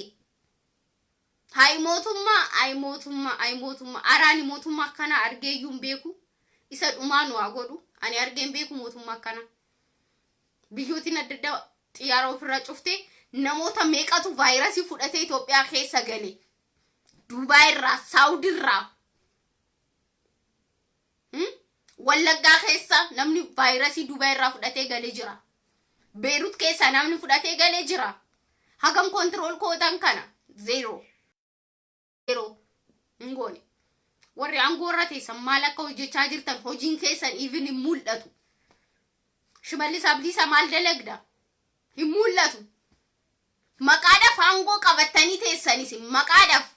Hayi mootummaa, ayi mootummaa, ayi mootummaa. Araani mootummaa akkanaa argeeyyuu hin beeku. Isa dhumaa nu haa godhu. Ani argee hin beeku mootummaa akkanaa. Biyyootiin adda addaa xiyyaara ofirraa cufte, namoota meeqatu vaayirasii fudhatee Itoophiyaa keessa gale? Dubaay irraa, Saawudii irraa. Wallaggaa keessa namni vaayirasii Dubaay irraa fudhatee galee jira. Beerut keessa namni fudhatee galee jira. Hagam control gootan kana? Zero. Zero. Hin goone. Warri aangoo irra teessan maal akka hojjechaa jirtan hojiin keessan even hin mul'atu. Shimallis Abdiisaa, maal dalagda? Hin mul'atu. Maqaadhaaf aangoo qabattanii teessanis maqaadhaaf.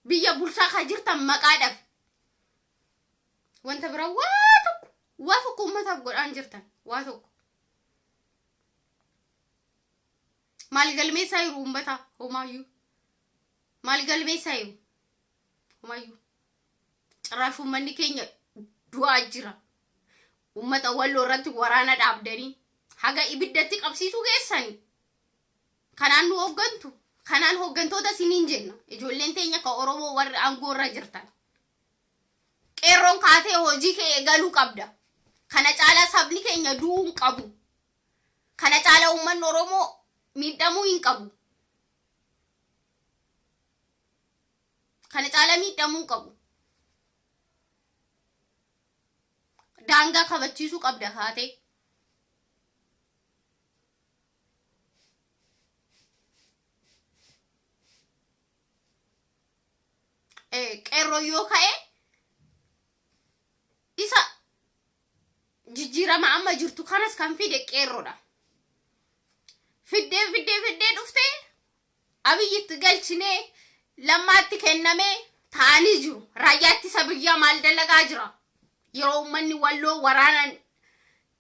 Biyya bulchaa kan jirtan maqaadhaaf. Wanta biraa waa tokko, waa tokko uummataaf godhaan jirtan waa tokko. Maal galmeessaa jiru uummata? Homaayyuu. Maal galmeessaa jiru? Homaayyuu. Carraaf uummanni keenya du'aa jira. Uummata Walloo irratti waraana dhaabdanii haga ibiddatti qabsiisuu geessanii. Kanaan nu hooggantu. Kanaan hooggantoota isiniin jenna. Ijoolleen teenya ka Oromoo, warri aangoo irra jirtan. Qeerroon kaatee hojii kee eegaluu qabda. Kana caalaa sabni keenya du'uu hin qabu. Kana caalaa uummanni Oromoo miidhamuu hin qabu. Kana caalaa miidhamuu hin qabu. Daangaa kabachiisuu qabda kaatee. Qeerroo yoo ka'e, isa jijjiirama amma jirtu kanas kan fide qeerroodha. Fiddee fiddee fiddee dhuftee Abiyyitti galchinee, Lammaatti kennamee ta'anii jiru. Raayyaa ittisa biyyaa maal dalagaa jira? Yeroo uummanni Walloo waraanan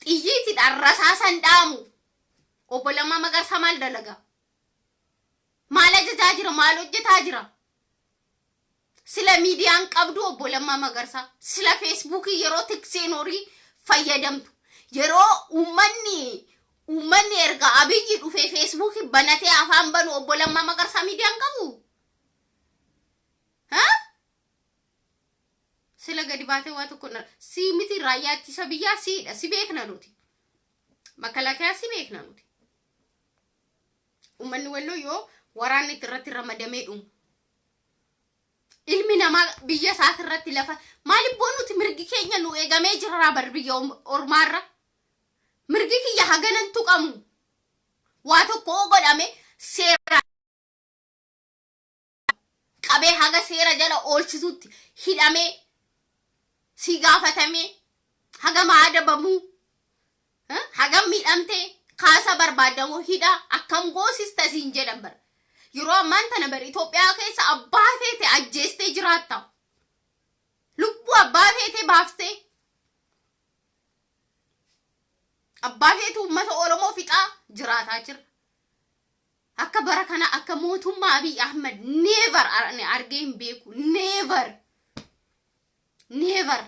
xiyyiitiidhaan rasaasan dhaamu, obbo Lammaa Magarsaa maal dalagaa? Maal ajajaa jira? Maal hojjetaa jira? Sila miidiyaan qabdu, obbo Lammaa Magarsaa? Sila Feesbuukii yeroo tikseen horii fayyadamtu. Yeroo uummanni erga Abiyyi dhufee Feesbuukii banatee afaan banu, obbo Lammaa Magarsaa miidiyaan qabu? Ha? Sila gadi baatee waa tokko si miti, raayyaa ittisa biyyaa siidha, si beekna nuti. Makalaakiyaa si beekna nuti. Uummanni Walloo yoo waraanni irratti ramadamee dhumu. Ilmi namaa biyya isaas irratti lafa maaliif boonuti? Mirgi keenya nu eegamee jira bar biyya ormaarra. Mirgi kiyya haganan tuqamu. Waa tokko oo godhame seera qabee haga seera jala oolchisutti hidhamee si gaafatamee, hagam adabamuu, hagam miidhamtee kaasa barbaadamoo hidhaa akkam goosista siin jedhan bara. Yeroo ammaan tana bara Itoophiyaa keessa abbaa feete ajjeestee jiraatta. Lubbuu abbaa feete baaftee. Abbaa feetu uummata Oromoo fixaa jiraataa jira. Akka bara kana, akka mootummaa Abiy Ahmed never argee hin beeku. Never. Never.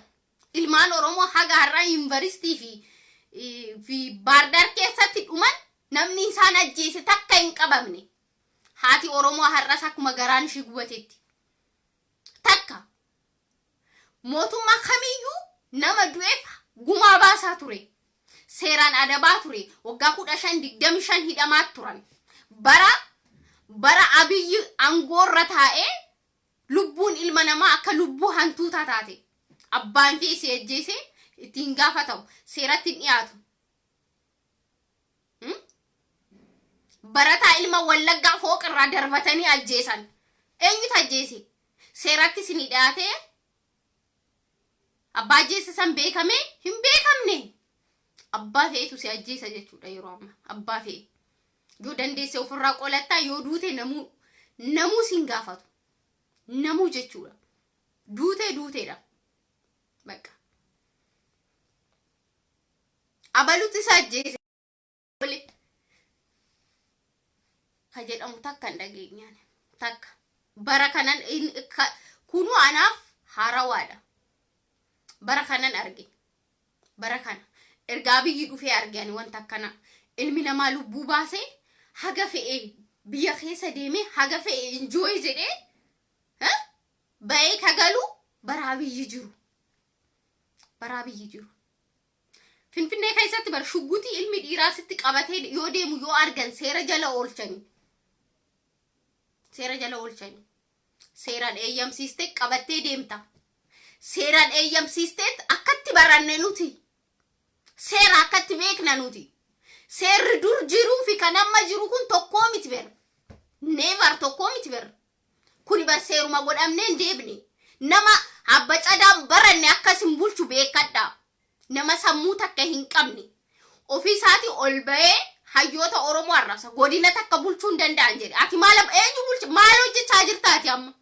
Ilmaan Oromoo haga har'aa yuunivarsiitii fi Baardaar keessatti dhuman, namni isaan ajjeese takka hin qabamne. Haati Oromoo har'as akkuma garaan ishii gubatetti. Takka. Mootummaa kamiyyuu nama du'eef gumaa baasaa ture. Seeraan adabaa ture. Waggaa 15, 25 hidhamaa turan. Bara Abiyyi aangoorra taa'ee lubbuun ilma namaa akka lubbuu hantuutaa taate. Abbaan fi si ajjeese ittiin gaafatamu. Seeratti hin dhiyaatu. Barataa ilma Wallaggaa fooqirraa darbatanii ajjeesan. Eenyutu ajjeese? Seeratti isinii dhiyaatee abbaa ajjeese san beekamee hin beekamne. Abbaa fe'etu si ajjeesa jechuudha yeroo ammaa. Abbaa fe'e. Yoo dandeesse ofirraa qolattaa, yoo duute namuu siin gaafatu. Namuu jechuudha. Duutee duuteedha. Bakka. Abalutti isa ajjeese. Ka jedhamu takka hin dhageenyaan. Takka. Bara kanan kunuu anaaf haarawaadha. Bara kanan arge. Bara kana. Ergaa Abiyyi dhufee arge ani wanta akkana. Ilmi namaa lubbuu baasee haga fe'ee biyya keessa deemee haga fe'e enjoy jedhee ba'ee kagalu bara Abiyyi jiru. Bara Abiyyi jiru. Finfinnee keessatti bar shuggutii ilmi dhiiraa sitti qabatee yoo deemu yoo argan seera jala oolchani. Seera jala oolchani. Seeraan eeyyamsiistee qabattee deemta. Seeraan eeyyamsiistee akkatti baranne nuti. Seera akkatti beekna nuti. Seerri dur jiruu fi kan amma jiru kun tokkoo miti ber. Never, tokkoo miti ber. Kuni bar seeruma godhamnee hin deebine. Nama abba cadaan baranne akkas hin bulchu, beekadhaa. Nama sammuu takka hin qabne. Ofii isaatii ol bahee hayyoota Oromoo arrabsa. Godina takka bulchuu hin danda'an jedhe. Ati maal, eenyu bulcha, maal hojjechaa jirta ati amma?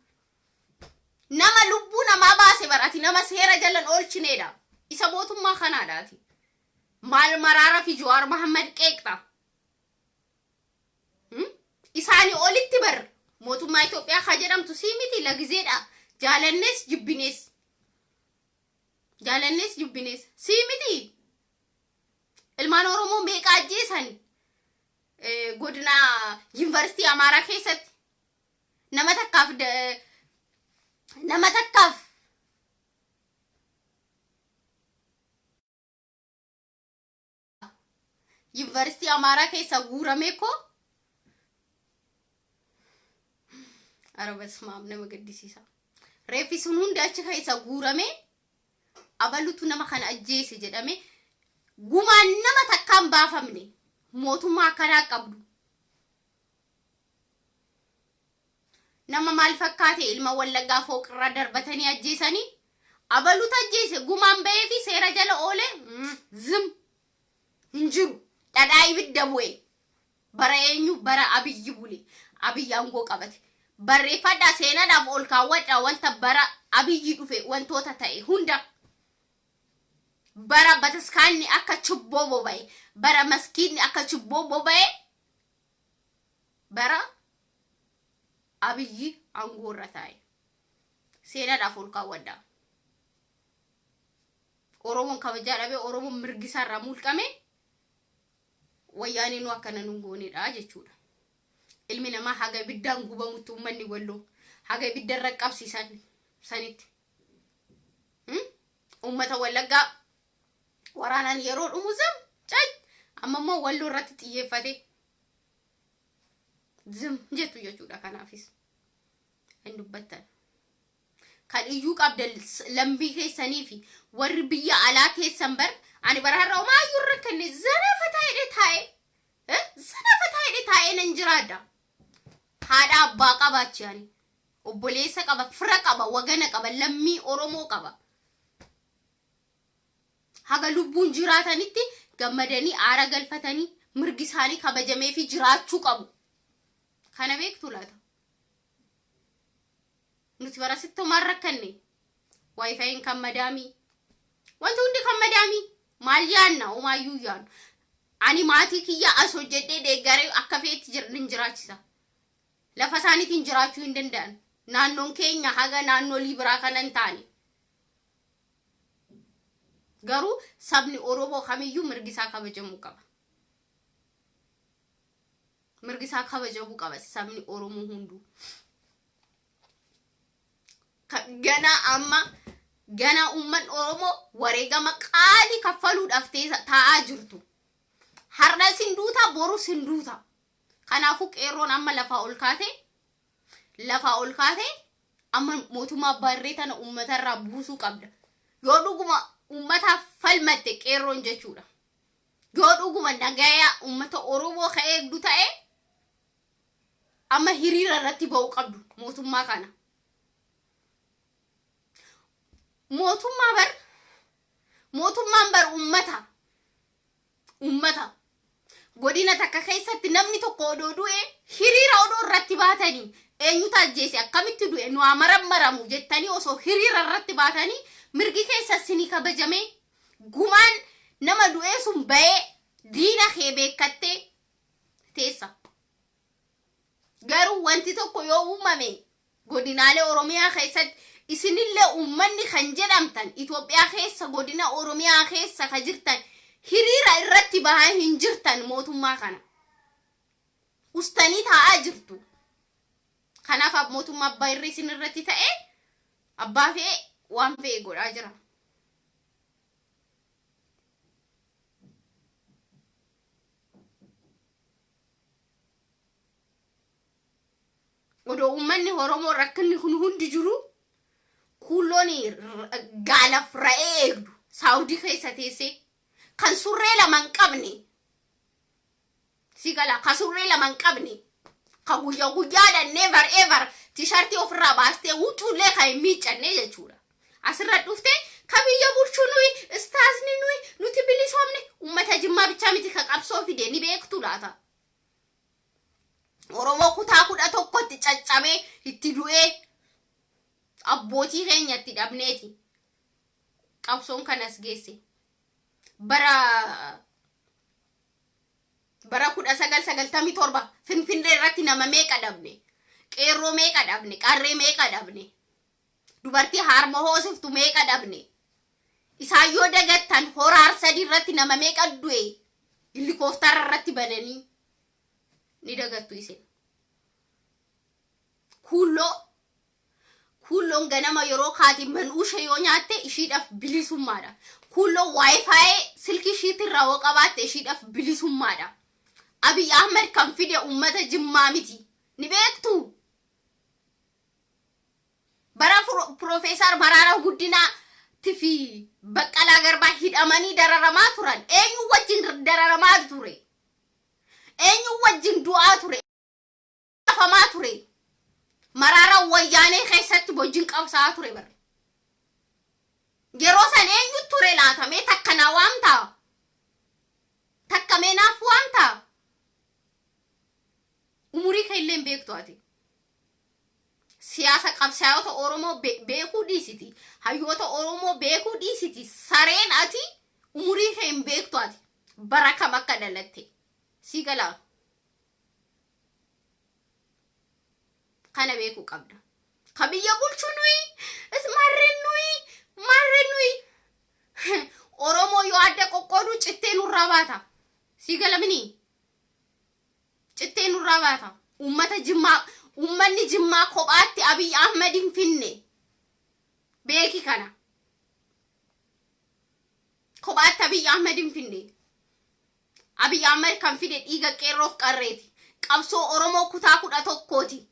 Nama lubbuu namaa baase bar ati nama seera jalan oolchineedha. Isa mootummaa kanaadha ati. Maal Maraara fi Jawaar Mahammad qeeqxa? Isaanii olitti bar mootummaa Itoophiyaa haa jedhamtu sii miti lagizeedha. Jaalannees jibbinees. Jaalannees jibbinees. Sii miti. Ilmaan Oromoo meeqa ajjeesan godina yuunivarsiitii Amaaraa keessatti? Nama takkaaf yuunivarsiitii Amaaraa keessa guuramee koo ara basmaam, nama gaddisiisa. Reeffi sun hundi achi keessa guuramee abalutu nama kana ajjeese jedhame, gumaan nama takkaan baafamne, mootummaa akkanaa qabdu. Nama maal fakkaate, ilma Wallaggaa fooqirraa darbatanii ajjeesanii abalutu ajjeese, gumaan bahee fi seera jala oolee zim hin jiru. Dhadhaa ibidda bu'e. Bara eenyu? Bara Abiyyi bule. Abiyyi aangoo qabate. Barreeffadhaa, seenaadhaaf ol kaawwadhaa, wanta bara Abiyyi dhufe wantoota ta'e hunda. Bara bataskaanni akka chubboo boba'e. Bara maskiinni akka chubboo boba'e. Bara Abiyyi aangoo irra taa'e. Seenaadhaaf ol kaawwadhaa. Oromoon kabajaa dhabee, Oromoon mirgi isaarraa mulqame, wayyaanee nu akkana nu goonedha jechuudha. Ilmi namaa haga ibiddaan gubamutti, uummanni Walloo haga ibidda irra qabsiisan sanitti. Uummata Wallaggaa waraanaan yeroo dhumu zam caj, amma immoo Walloo irratti xiyyeeffate zim jettu jechuudha. Kanaafis hin dubbattan. Kan iyyuu qabdan lambii keessanii fi warri biyya alaa keessan bar ani bara har'a homaayyuu irra kenne zana fataa hidhee taa'ee, zana fataa hidhee taa'ee nan jiraadha. Haadha abbaa qabaachi, ani obboleessa qaba, fira qaba, wagana qaba, lammii Oromoo qaba. Haga lubbuun jiraatanitti gammadanii aara galfatanii mirgi isaanii kabajamee fi jiraachuu qabu. Kana beektu laata? Nuti bara sitti homaan rakkanne. WiFiin kan madaamii. Wanti hundi kan madaamii. Maal yaanna? Homaayyuu yaannu. Ani maatii kiyya as hojjedhee deeggaree akka feetti hin jiraachisa. Lafa isaaniitiin jiraachuu hin danda'an. Naannoon keenya haga naannoo Liibiraa kana hin taane. Garuu sabni Oromoo kamiyyuu mirgi isaa kabajamuu qaba. Mirgi isaa kabajamuu qaba sabni Oromoo hunduu. Ganaa amma ganaa uummanni Oromoo wareegama qaalii kaffaluudhaaf taa'aa jirtu. Har'a sin duuta, boru sin duuta. Kanaafuu qeerroon amma lafaa ol kaate, lafaa ol kaate, amma mootummaa barree tana uummatarraa buusuu qabda. Yoo dhuguma uummataaf falmatte qeerroon jechuudha. Yoo dhuguma nagayaa uummata Oromoo ka eegdu ta'e, amma hiriira irratti ba'uu qabdu mootummaa kana. Mootummaa bar, mootummaan bar uummata. Uummata. Godina takka keessatti namni tokko odoo du'e hiriira odoo irratti baatanii, eenyutu ajjeese, akkamitti du'e, nu haa marammaramu jettanii osoo hiriira irratti baatanii, mirgi keessa sinii kabajamee, gumaan nama du'ee sun ba'ee, diina kee beekattee teessa. Garuu wanti tokko yoo uumame Godinaalee Oromiyaa keessatti isinillee uummanni kan jedhamtan Itoophiyaa keessa godina Oromiyaa keessa ka jirtan hiriira irratti bahaa hin jirtan mootummaa kana. Ustanii taa'aa jirtu. Kanaaf mootummaa abbaa irree isin irratti ta'e abbaa fe'e waan fe'e godhaa jira. Odoo uummanni Oromoo rakkinni kun hundi jiru kuulloon gaalaaf ra'ee eegdu Saawudii keessa teessee kan surree lama hin qabne si gala kan surree lama hin qabne kan guyyaa guyyaadhaan never ever tishartii ofirraa baastee huccuullee kan hin miiccanne jechuudha. Asirra dhufte ka biyya bulchu nuyi istaasni nuyi nuti bilisoomne uummata Jimmaa bichaa miti ka qabsoo fide ni beektu laata. Oromoo kutaa 11tti caccabee itti du'ee abbootii keenya itti dhabneeti. Qabsoon kanas geesse. Bara 1997 Finfinnee irratti nama meeqa dhabne? Qeerroo meeqa dhabne? Qarree meeqa dhabne? Dubartii harma hoosiftu meeqa dhabne? Isaan yoo dagattan Hora Arsadii irratti nama meeqa du'e? Helikooftara irratti bananii ni dagattu isin. Kuulloo kuulloon ganama yeroo kaati man'uusha yoo nyaatte ishiidhaaf bilisummaadha. Kuulloo WiFi silkii ishiitirraa yoo qabaatte ishiidhaaf bilisummaadha. Abiy Ahmed kan fide uummata Jimmaa miti. Ni beektu? Bara Piroofeesar Mararaa Guddinaatti fi Baqqalaa Garbaa hidhamanii dararamaa turan. Eenyu wajjin dararamaa ture? Eenyu wajjin du'aa ture? Afamaa ture. Maraaraan wayyaanee keessatti wajjin qabsaa'aa ture bara. Yeroo san eenyu ture laata? Mee takka naa waamtaa? Takka mee naaf waamtaa? Umurii kee illee hin beektu ati. Siyaasa qabsaa'ota Oromoo beekuu dhiisiti. Hayyoota Oromoo beekuu dhiisiti. Sareen ati umurii kee hin beektu ati. Bara kam akka dhalatte. Sii galaa? Kana beekuu qabda. Ka biyya bulchu nuyi, marreen nuyi, marreen nuyi. Oromoo yoo adda qoqqooduu cittee nurraa baata. Sii galamini? Cittee nurraa baata. Uummata Jimmaa, uummanni Jimmaa kophaatti Abiy Ahmed hin finne. Beeki kana. Kophaatti Abiy Ahmed hin finne. Abiy Ahmed kan fide dhiiga qeerroof qarreeti. Qabsoo Oromoo kutaa 11ti.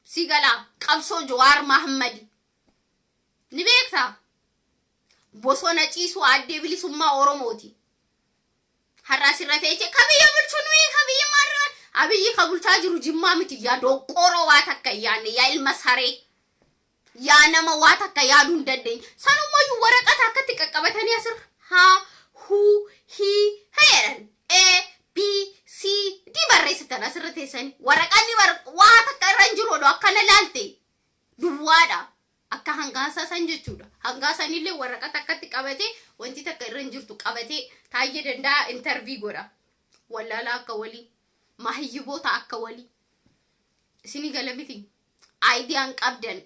Si galaa qabsoo Jawaar Mahammadi. Ni beektaa? Bosona ciisuu addee bilisummaa Oromooti. Har'a asirra teechee ka biyya bulchu nuyi ka biyya maarraa Abiyyi ka bulchaa jiru Jimmaa miti yaa doqqooroo waa takka hin yaadne yaa ilma saree yaa nama waa takka yaaduu hin dandeenye. Sanummayyuu waraqata akkatti qaqqabatanii asirra haa huu hii jedhan A B C D barreessitan asirra teessanii waraqanni waa takka irra hin jiru odoo akkana laalte duwwaadha. Akka hangaasaa san jechuudha. Hangaasan illee waraqata akkatti qabatee wanti takka irra hin jirtu qabatee Taayyee Danda'a interview godha. Wallaalaa akka walii. Mahayyiboota akka walii. Isinii gala miti. Idea hin qabdan.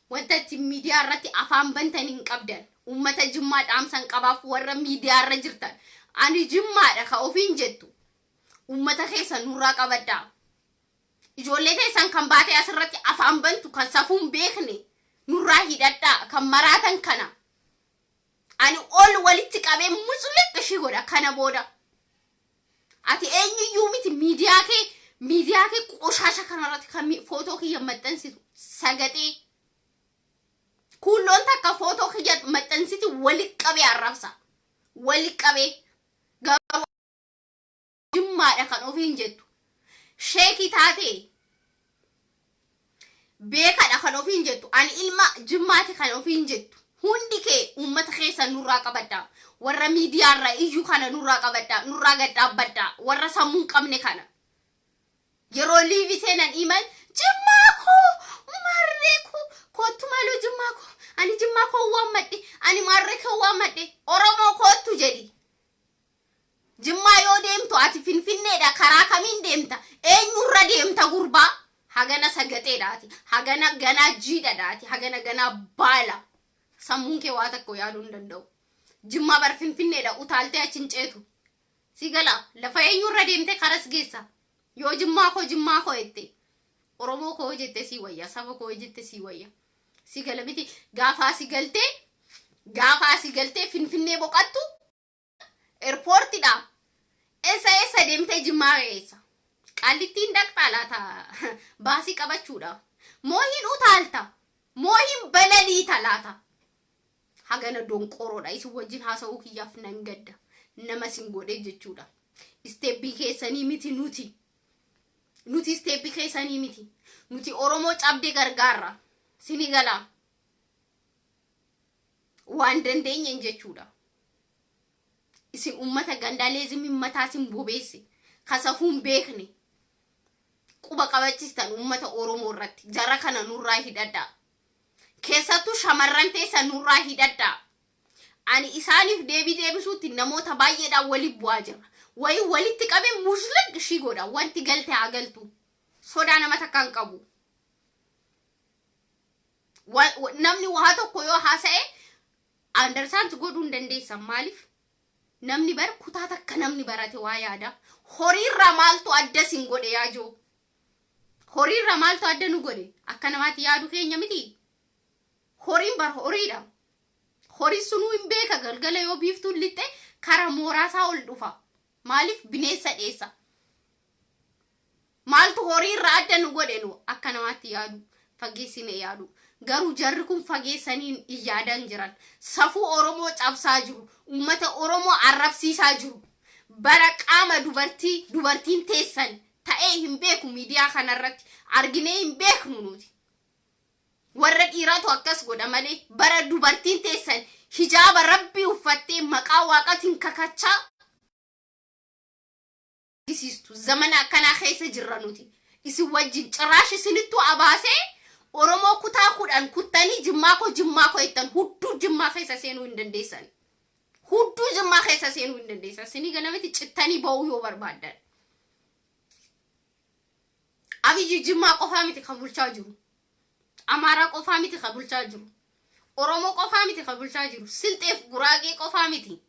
Wanta ittiin miidiyaa irratti afaan bantan hin qabdan. Uummata Jimmaa dhaamsan qabaaf warra miidiyaa irra jirtan. Ani Jimmaadha ka ofiin jettu. Uummata keessa nurraa qabadhaa. Ijoollee teessan kan baatee asirratti afaan bantu kan safuu hin beekne nurraa hidhadhaa kan maraatan kana. Ani ol walitti qabee muculiq ishii godha kana booda. Ati eenyuyyuu miti miidiyaa kee qoshaasha kanarratti kan footoo kiyya maxxansitu sagaxee. Kuulloon takka footoo kiyya maxxansiti walitti qabee arrabsa. Walitti qabee. Garuu Jimmaadha kan ofiin jettu. Sheekii taatee beekadha kan ofiin jettu. Ani ilma Jimmaati kan ofiin jettu. Hundi kee uummata keessa nurraa qabadhaa. Warra miidiyaarra iyyuu kana nurraa qabadhaa. Nurraa gad dhaabbadhaa. Warra sammuu hin qabne kana. Yeroo live seenan iman Jimmaa koo maarree koo koottu maaloo Jimmaa koo ani Jimmaa koo waammadhe ani maarree koo waammadhe Oromoo koottu jedhi. Jimmaa yoo deemtu ati Finfinneedha karaa kamiin deemta? Eenyurra deemta gurbaa? Hagana sagaxeedhaati. Hagana ganaa jiidhadhaati. Hagana ganaa baala. Sammuun kee waa tokko yaaduu hin danda'u. Jimmaa bar Finfinneedha utaaltee achi hin ceetu. Si gala lafa eenyurra deemtee karas geessa. Yoo Jimmaa koo Jimmaa koo jette, Oromoo koo jette sii wayya, saba koo jette sii wayya. Si gala miti, gaafa asi galtee, gaafa asi galtee Finfinnee boqattu eerpoortidha. Eessa eessa deemtee Jimmaa geessa? Qaallittiin dhaqxaa laata baasii qabachuudha? Moo hin utaalta? Moo hin balaliita laata? Hagana donqoroodha. Isin wajjin haasa'uu kiyyaaf nan gadda. Nama isin godhee jechuudha. Isteeppii keessanii miti nuti. Nuti isteeppii keessanii miti. Nuti Oromoo cabde gargaarra. Sini galaa. Waan dandeenyeen jechuudha. Isin ummata gandaaleezimiin mataa isin bobeesse. Kasafuu hin beekne. Quba qabachistan ummata Oromoo irratti. Jara kana nurraa hidhadhaa. Keessattuu shamarran teessan nurraa hidhadhaa. Ani isaaniif deebii deebisuutti namoota baay'eedhaan walitti bu'aa jira. Wayii walitti qabee muzlig ishii godha. Wanti galte haa galtu. Sodaa nama takka hin qabu. Namni waa tokko yoo haasa'e understand godhuu hin dandeessan. Maaliif? Namni bar kutaa takka namni barate waa yaada. Horiirraa maaltu adda sin godhe yaa joo? Horiirraa maaltu adda nu godhe? Akka namaatti yaadu keenya miti. Horiin bar horiidha. Horiin sunuu hin beeka, galgala yoo biiftuun lixxe kara mooraasaa ol dhufa. Maaliif bineensa dheessa? Maaltu horiirraa adda nu godhe nu akka namaatti yaadu, fageessine yaadu. Garuu jarri kun fageessanii hin yaadan jiran. Safuu Oromoo cabsaa jiru. Uummata Oromoo arrabsiisaa jiru. Bara qaama dubartii dubartiin teessan ta'ee hin beeku, miidiyaa kanarratti arginee hin beeknu nuti. Warra dhiiraatu akkas godha malee bara dubartiin teessan hijaaba rabbii uffattee maqaa waaqatiin kakachaa argisiistu zamana akkanaa keessa jirra nuti. Isin wajjin ciraash isinittuu abaasee Oromoo kutaa 10 kuttanii Jimmaa koo Jimmaa koo jettan hudduu Jimmaa keessa seenuu hin dandeessan. Hudduu Jimmaa keessa seenuu hin dandeessan. Isinii ganamatti cittanii ba'uu yoo barbaaddan. Abiyyi Jimmaa qofaa miti kan bulchaa jiru. Amaaraa qofaa miti kan bulchaa jiru. Oromoo qofaa miti kan bulchaa jiru. Silxeef Guraagee qofaa miti.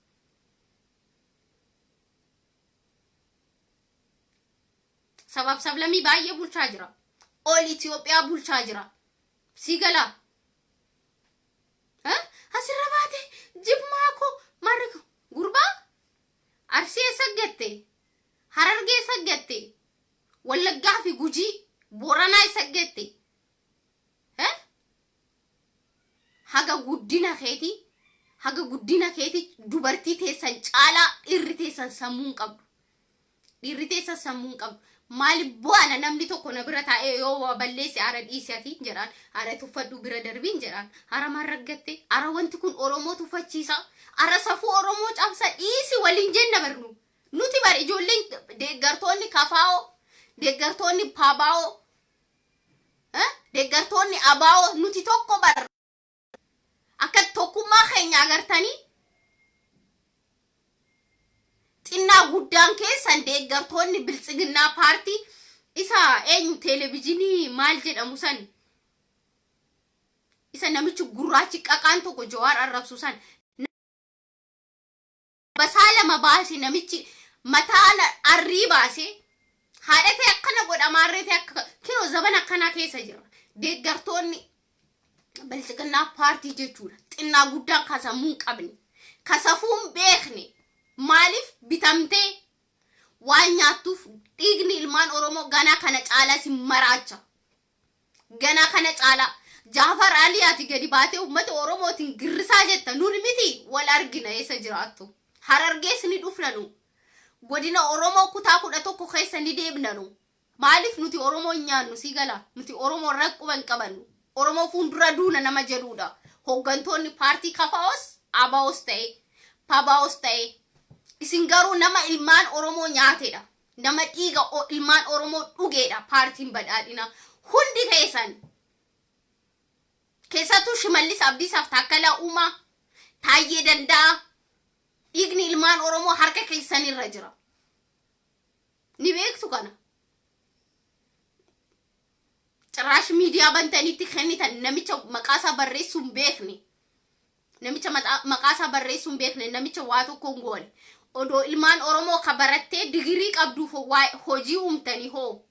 Sabaaf sablammii baay'ee bulchaa jira. Ol Itoophiyaa bulchaa jira. Sii galaa? Asirra baate Jimmaa koo marri gurbaa Arsii eessa gatte? Harargee eessa gatte? Wallaggaa fi Gujii, Booranaa eessa gatte? Haga guddina keetii, haga guddina keetii dubartii teessan caalaa dhiirri teessan sammuu hin qabdu. Dhiirri teessan sammuu hin qabdu. Maali bu'aana namni tokko na bira taa'ee yoo waa balleesse, ara dhiisi ati jedhaan, ara tuffadhu bira darbiin jedhaan, ara maal raggatte, ara wanti kun Oromoo tuffachiisa, ara safuu Oromoo cabsa, dhiisi waliin jenna barnu. Nuti bar ijoolleen deeggartoonni KFO, deeggartoonni PABO, deeggartoonni ABO nuti tokko bar. Akka tokkummaa keenya agartanii xinnaa guddaan keessan deeggartoonni Biltsiginnaa paartii isa eenyu televizyinii maal jedhamu san, isa namichi gurraachi qaqaan tokko Jawaar arrabsu san basaa lama baase, namichi mataa arrii baase haadha ta'e akkana godha, maarree ta'e akka kinoo zabana akkanaa keessa jira. Deeggartoonni Biltsiginnaa paartii jechuudha. Xinnaa guddaan kasammuu hin qabne, kasafuu hin beekne, maaliif bitamtee waan nyaattuuf dhiigni ilmaan Oromoo ganaa kana caalaa si maraacha. Ganaa kana caalaa. Jaafar Alii, ati gadi baatee uummata Oromootiin girrisaa jetta, nun miti, wal argina eessa jiraattu. Harargees ni dhufna nu. Godina Oromoo kutaa 11 keessa ni deemna nu. Maaliif nuti Oromoo hin nyaannu, sii gala? Nuti Oromoo irra quba hin qabannu. Oromoo fuuldura duuna nama jedhudha. Hooggantoonni paartii KFOs, ABOs ta'e, PABOs ta'e. Isin garuu nama ilmaan Oromoo nyaatedha. Nama dhiiga ilmaan Oromoo dhugeedha paartiin badhaadhinaa. Hundi keessan. Keessattuu Shimallis Abdiisaaf Taakkalaa Uumaa, Taayyee Danda'a. Dhiigni ilmaan Oromoo harka keessanirra jira. Ni beektu kana. Ciraash miidiyaa bantaniitti kennitan namicha maqaasaa barreessuu hin beekne. Namicha maqaasaa barreessuu hin beekne, namicha waa tokko hin goone. Odoo ilmaan Oromoo ka barattee digirii qabduuf hojii uumtanii hoo?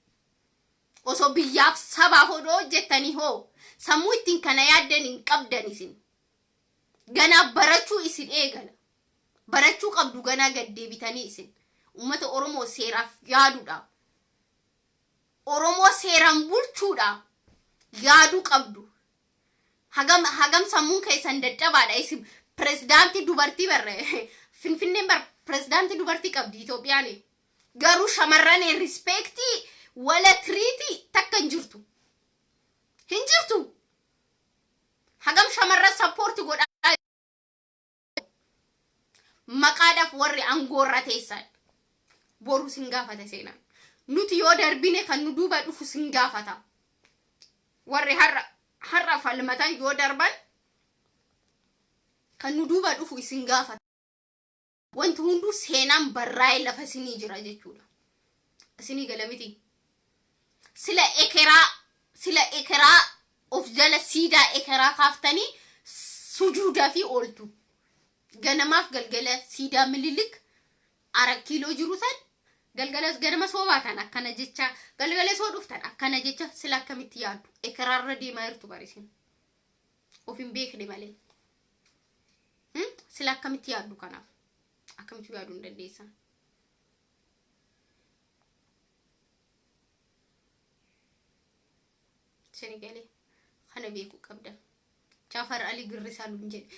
Osoo biyyaaf sabaaf odoo hojjettanii hoo? Sammuu ittiin kana yaaddan hin qabdan isin. Ganaa barachuu isin eegala. Barachuu qabdu ganaa gad deebitanii isin. Uummata Oromoo seeraaf yaaduudha. Oromoo seeraan bulchuudha. Yaaduu qabdu. Hagam hagam sammuun keessan dadhabaadha isin. Pirezidaantii dubartii barre, Finfinneen bar pirezidaantii dubartii qabdi Itoophiyaan. Garuu shamarran respect wala treat takka hin jirtu. Hin jirtu. Hagam shamarran support godhaa maqaadhaaf warri aangoorra teessan, boru sin gaafata seenaan. Nuti yoo darbine kan nu duuba dhufu sin gaafata. Warri har'a har'a falmatan yoo darban kan nu duuba dhufu isin gaafata. Wanti hunduu seenaan barraa'ee lafa isinii jira jechuudha. Isinii gala miti. Sila ekeraa of jala siidaa ekeraa kaaftanii sujuudaa fi ooltu. Ganamaaf galgala siidaa Mililik Arat Kiiloo jiru san galgala ganama soo baatan akkana jecha, galgala soo dhuftan akkana jecha, sila akkamitti yaaddu? Ekeraarra deemaa jirtu barisin. Of hin beekne malee. Sila akkamitti yaaddu kanaaf? Akkamitti yaaduu hin dandeessan? Isin galee kana beekuu qabdan. Jaafar Ali Girrisaa nuun jedhe.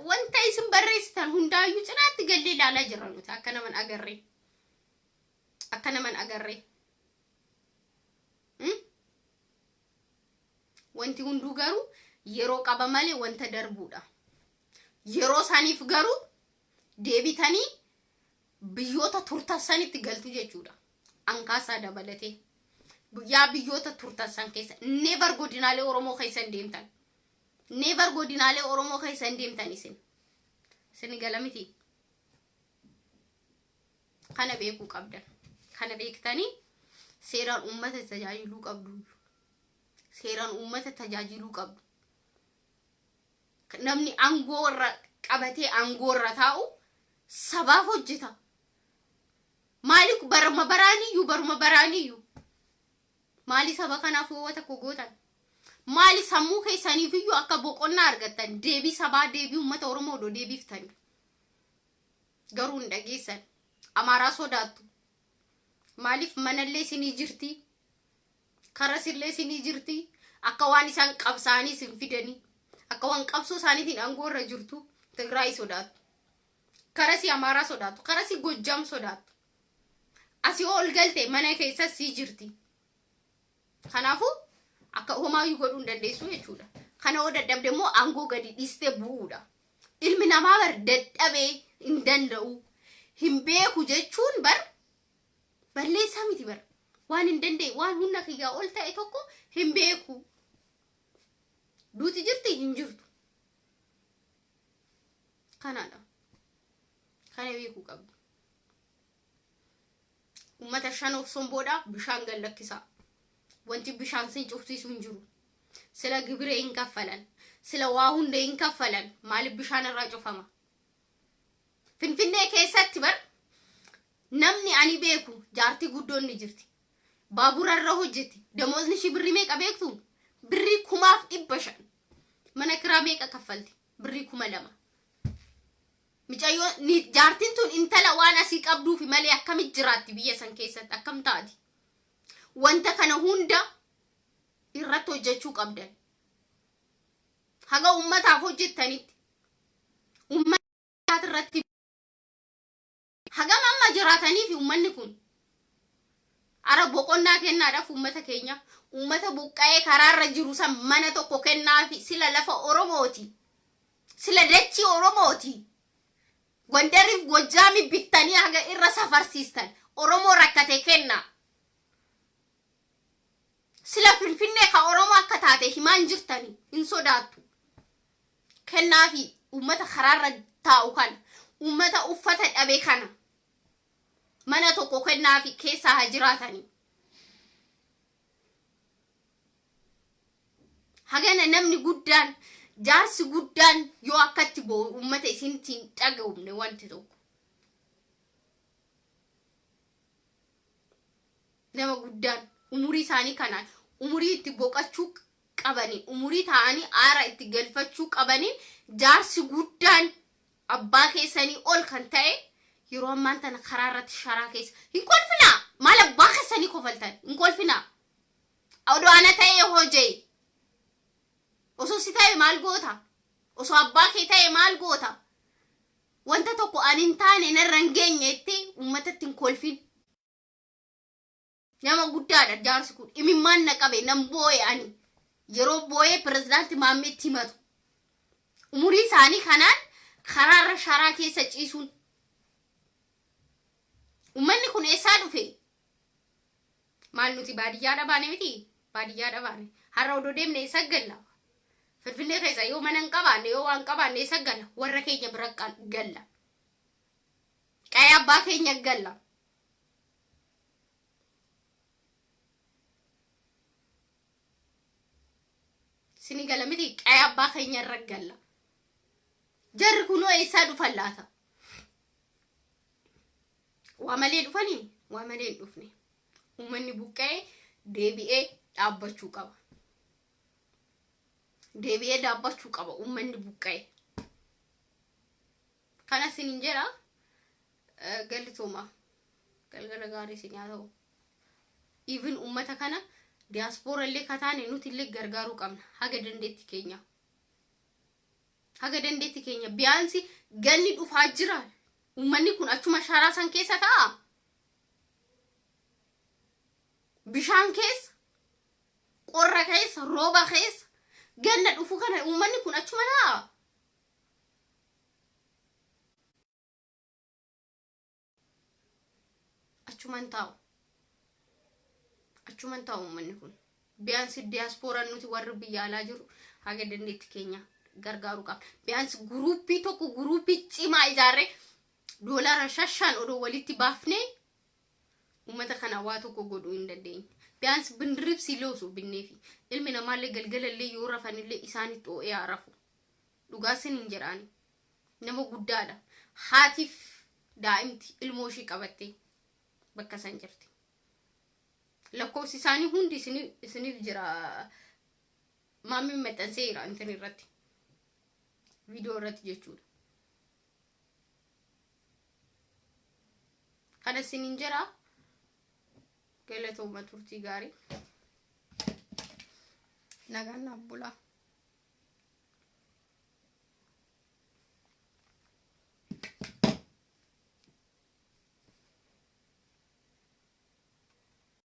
Wanta isin barreessitan hundaayyuu cinaatti gallee ilaalaa jirra nuti akka naman agarree. Akka naman agarree. Wanti hunduu garuu yeroo qaba malee wanta darbuudha. Yeroo saniif garuu deebitanii biyyoota turtan sanitti galtu jechuudha. Ankaasaa dabalatee. Guyyaa biyyoota turtan san keessa never godinaalee Oromoo keessa hin deemtan. Never godinaalee Oromoo keessa hin deemtan isin. Isin gala miti. Kana beekuu qabdan. Kana beektanii seeraan uummata tajaajiluu qabdu. Seeraan uummata tajaajiluu qabdu. Namni aangoo irra qabatee aangoo irra taa'u sabaaf hojjeta. Maali baruma baraaniyyuu, baruma baraaniyyuu maali saba kanaaf hoo tokko gootan? Maali sammuu keessaniifiyyuu akka boqonnaa argattan deebii sabaa, deebii uummata Oromoo odoo deebiftanii. Garuu hin dhageessan. Amaaraa sodaattu. Maaliif manallee isinii jirti? Karasillee isinii jirti? Akka waan isaan qabsaa'anii isin fidanii. Akka waan qabsoo isaaniitiin aangoo irra jirtu Tigraay sodaattu. Karasii Amaaraa sodaattu. Karasii Gojjaam sodaattu. Asii ol galte mana keessas sii jirti. Kanaafuu akka homaayyuu godhuu hin dandeessu jechuudha. Kana yoo dadhabde immoo aangoo gadi dhiistee bu'uudha. Ilmi namaa bar dadhabee hin danda'u. Hin beeku jechuun bar balleessaa miti bar. Waan hin danda'e, waan humna kiyyaa ol ta'e tokko hin beeku. Duuti jirti hin jirtu. Kanaadha. Kana beekuu qabdu. Uummata shanoof somboodhaa bishaan gad lakkisaa. Wanti bishaan sin cufsiisu hin jiru. Sila gibira hin kaffalan. Sila waa hunda hin kaffalan. Maaliif bishaan irraa cufama? Finfinnee keessatti bar namni ani beeku jaartii guddoon ni jirti. Baabura irra hojjetti. Damoosni ishii birrii meeqa beektu? Birrii 1500. Mana kiraa meeqa kaffalti? Birrii 2000. Micayyoo jaartiin tun intala waan asii qabduufi malee akkamitti jiraatti biyya san keessatti, akkam taati? Wanta kana hunda irratti hojjechuu qabdan. Haga uummataaf hojjettanitti. Uummata irratti hagam amma jiraatanii fi uummanni kun ara boqonnaa kennaadhaaf uummata keenya, uummata buqqa'ee karaarra jiru san mana tokko kennaafi. Sila lafa Oromooti. Sila dachii Oromooti. Gondariif Gojjaami bittanii haga irra safarsiistan Oromoo rakkate kennaa. Sila Finfinnee ka Oromoo akka taate himaan jirtani hin sodaattu. Kennaafi uummata karaarra taa'u kana, uummata uffata dhabe kana mana tokko kennaafi keessaa haa jiraatanii. Hagana namni guddaan, jaarsi guddaan yoo akkatti boo'u uummata isinitti hin dhaga'umne wanti tokko. Nama guddaan umurii isaanii kanaan, umurii itti boqachuu qabaniin, umurii taa'anii aara itti galfachuu qabaniin, jaarsi guddaan abbaa keessanii ol kan ta'e yeroo ammaan tana karaa irratti sharaa keessa. Hin kolfinaa! Maal abbaa keessanii kofaltan? Hin kolfinaa! Odoo ana ta'ee hojee, osoo si ta'e maal goota? Osoo abbaa kee ta'e maal goota? Wanta tokko ani hin taane narra hin geenye jettee uummatatti hin kolfin. Nama guddaadha jaarsi kun. Imimmaan na qabe, nan boo'e ani. Yeroo boo'ee pirezidaanti Maammeetti himatu. Umurii isaanii kanaan karaarra sharaa keessa ciisuun. Uummanni kun eessaa dhufe? Maal, nuti baadiyyaadha baane miti? Baadiyyaadha baane. Har'a odoo deemne eessa galla? Finfinnee keessa yoo mana hin qabaanne, yoo waan qabaanne, eessa galla? Warra keenya bira galla. Qa'ee abbaa keenya galla. Sini gala miti? Qa'ee abbaa keenya irra galla. Jarri kunoo eessaa dhufan laata? Waa malee dhufanii? Waa malee hin dhufne. Uummanni buqqa'ee deebi'ee dhaabbachuu qaba. Deebi'ee dhaabbachuu qaba uummanni buqqa'e. Kana isiniin jedha. Galatooma. Galgala gaarii isin haa ta'u. Even uummata kana diyaaspoora illee kataane nuti illee gargaaruu qabna haga dandeetti keenya. Haga dandeetti keenya biyaansi ganni dhufaa jira. Uummanni kun achuma sharaa san keessa ta'a. Bishaan keessa, qorra keessa, rooba keessa, ganna dhufu kana uummanni kun achuma ta'a. Achuman taa'u. Achuman taa'u uummanni kun. Biyaansi diyaaspooraan nuti warri biyya alaa jiru haga dandeetti keenya gargaaruu qabna. Biyaansi guruuppii tokko, guruuppii cimaa ijaarree, doolara shashaan odoo walitti baafnee uummata kana waa tokko godhuu hin dandeenye. Biyaansi bindiribsii illee osoo binneefi ilmi namaallee galgalallee yoo rafanillee isaanitti oo'ee haa rafu. Dhugaa sin hin jedhaani. Nama guddaadha. Haatiif daa'imti ilmoo ishii qabattee bakka san jirti. Lakkoofsi isaanii hundi isiniif jira. Maammiin maxxanseera intin irratti. Viidiyoo irratti jechuudha. Kana isiniin jedha. Galatooma, turtii gaarii. Nagaan naaf bulaa.